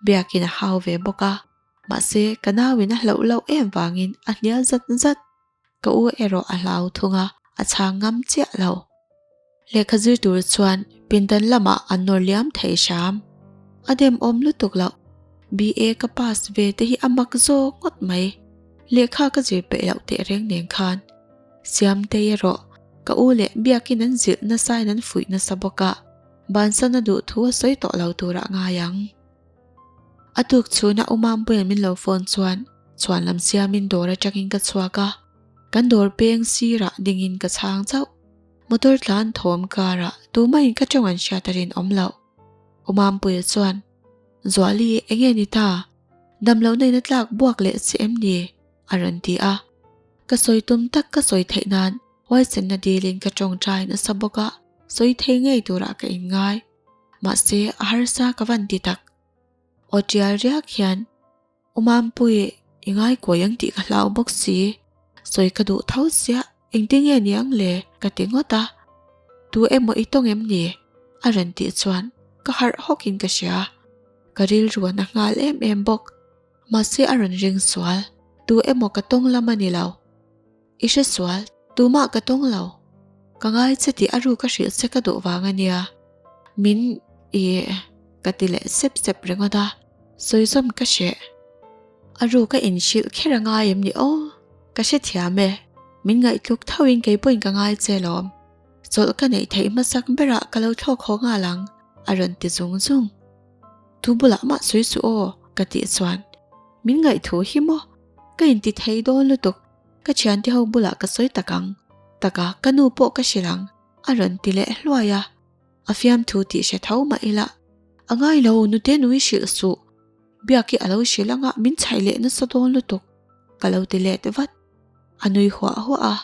Biakin a hau ve bawk a, mahse ka nauin a hlauh loh em vangin a hnial zat zat. Ka u erawh a hlau thung a, a chhang ngam chiah lo. Lehkha zir tur chuan pindan lamah an nawr liam thei hram. A demawm lutuk loh. BA ka pass ve te hi a mak zawk ngawt mai. Lehkha ka zir peih loh tehreng nen khan. Siamtei erawh ka u leh Biakin an zilh nasain an fuih nasa bawk a, bansan a duh thu a sawi tawh lo turah ngai ang. A tuk chhuna U Mampuia'n min lo phone chuan chhuan lam siamin dawr atangin ka chhuak a, kan dawr peng sirah dingin ka chhang chauh. Motor tlan thawm karah tumahin ka tawng an hriat a rinawm loh. U Mampuia chuan, Zuali, enge ni ta? Damlohna in a tlak buak leh che em ni? a rawn ti a. Ka sawi tum tak ka sawi theih nan huaisenna dilin ka tawngtai nasa bawk a, sawi thei ngei turah ka inngai. Mahse, a harsa ka van ti tak. Aw tial riak hian, U Mampui, i ngai kawi ang tih ka hlau bawk si. Sawi ka duh tho ziah, engtin nge ni ang le? ka ti ngawt a. Tu emaw i tawng em ni? a rawn tih chuan ka harh hawkin ka hria. Ka rilru a na nghal em em bawk. Mahse a rawn ring sual, tu emaw ka tawng lam a ni lo. I hre sual, tumah ka tawng lo. Ka ngai che tih a ru ka hrilh che ka duh vang a nia. Min i ka ti leh sep sep ringawt a, sawi zawm ka hreh. A ru ka inhrilh kher a ngai em ni aw? Ka hrethiam e, min ngaihtluk thoin kei pawhin ka ngai che lawm. Chawlh ka neih theih hmasak berah ka lo thlawk haw nghal ang, a rawn ti zung zung. Tu bulah mah sawi suh aw ka tih chuan min ngaihthu hi maw ka inti thei dawn lutuk ka thiante ho bulah ka sawi tak ang taka ka nu pawh ka hrilh ang a rawn ti leh hluai a a fiamthu tih hre tho mah ila a ngai lo nute nui hrilh suh biak hi a lo hrilh anga min chhaih leh nasa dawn lutuk ka lo ti let vat a nui huah huah a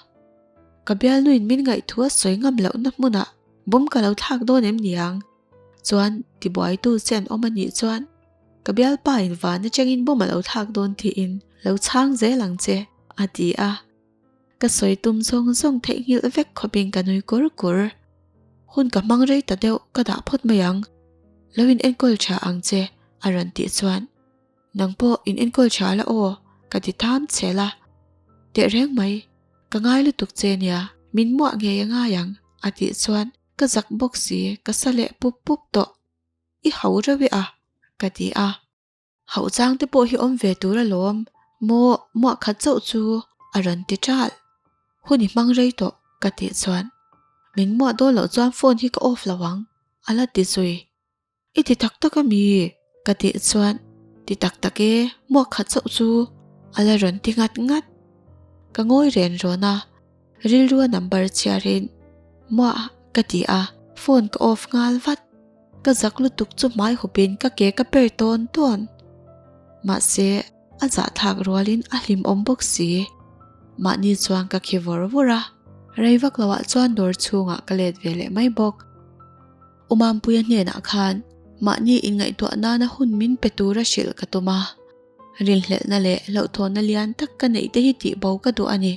ka bialnuin min ngaihthu a sawi ngam lohna hmunah bawm ka lo thlak dawn em niang. Chuan tibuaitu che an awm a nih chuan ka bialpa in van atangin bawm a lo thlak dawn tiin lo chhang zel ang che a ti a. Ka sawi tum zawng zawng theihnghilh vek khawpin ka nui kur kur. Hun ka hmang rei ta deuh ka dah phawt mai ang. Lo in enkawl tha ang che a rawn tih chuan nang pawh in enkawl tha la aw ka ti tham chhel a. Tehreng mai ka ngai lutuk che nia min muah ngei a ngai ang a tih chuan Ka zak bawk si, ka sa leh pup pup tawh. I hau reuh e a, ka ti a. Hauh chang te pawh hi awm ve tur alawm, maw muah khat chauh chu a rawn ti ṭalh. Hun i hmang rei tawh, ka tih chuan. Min muah dawn loh chuan phone hi ka off lo ang, a la ti zui. I ti tak tak a mi? Ka tih chuan. Ti tak tak e, muak khat chauh chu a la rawn ti ngat ngat. Ka ngawi ren rawn a, rilrua number chhiarin muah ka ti a, phone ka off nghal vat. Ka zak lutuk chu hmai hupin ka ke ka per tawn tawn. Mahse, a zahthlak rualin a hlimawm bawk si. Mahni chuan ka khi vawr vawr a, rei vak loah chuan dawr chhungah ka let ve leh mai bawk. Umampuia hnenah khan mahni inngaihtuah nana hun min pe tura hrilh ka tum a, rinhlelhna leh hlauhthawnna lian tak ka neih te hi tihbo ka duh a ni.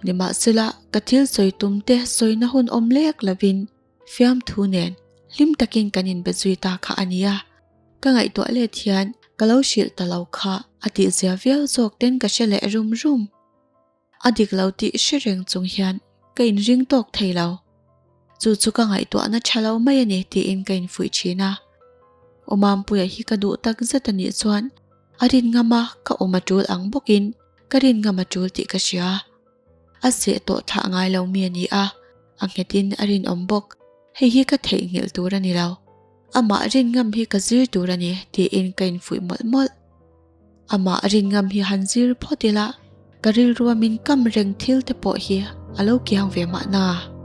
Nimahsela, ka thil sawi tum te sawina hun awm lek lovin fiamthu nen hlim takin kan inbe zui ta kha a nia. Ka ngaihtuah let hian ka lo hrilh ta lo kha a tihzia viau zawk ten ka hre leh rum rum. A dik lo tih hre reng chung hian ka inring tawk thei lo. Chu chu ka ngaihtuahna tha lo mai a ni tiin ka infuih thin a. Awmampuia hi ka duh tak zet a nih chuan a rin ngam a ka awm a tul ang bawkin ka rin ngam a tul tih ka hria. A seh tawh thlah ngai lo mi a ni a, a nghetin a rinawm bawk. Hei hi ka theihnghilh tur a ni lo. Amah rin ngam hi ka zir tur a ni tiin ka infuih mawlh mawlh. Amah rin ngam hi han zir phawt ila, ka rilrua min kam reng thil te pawh hi a lo kiang ve mahna.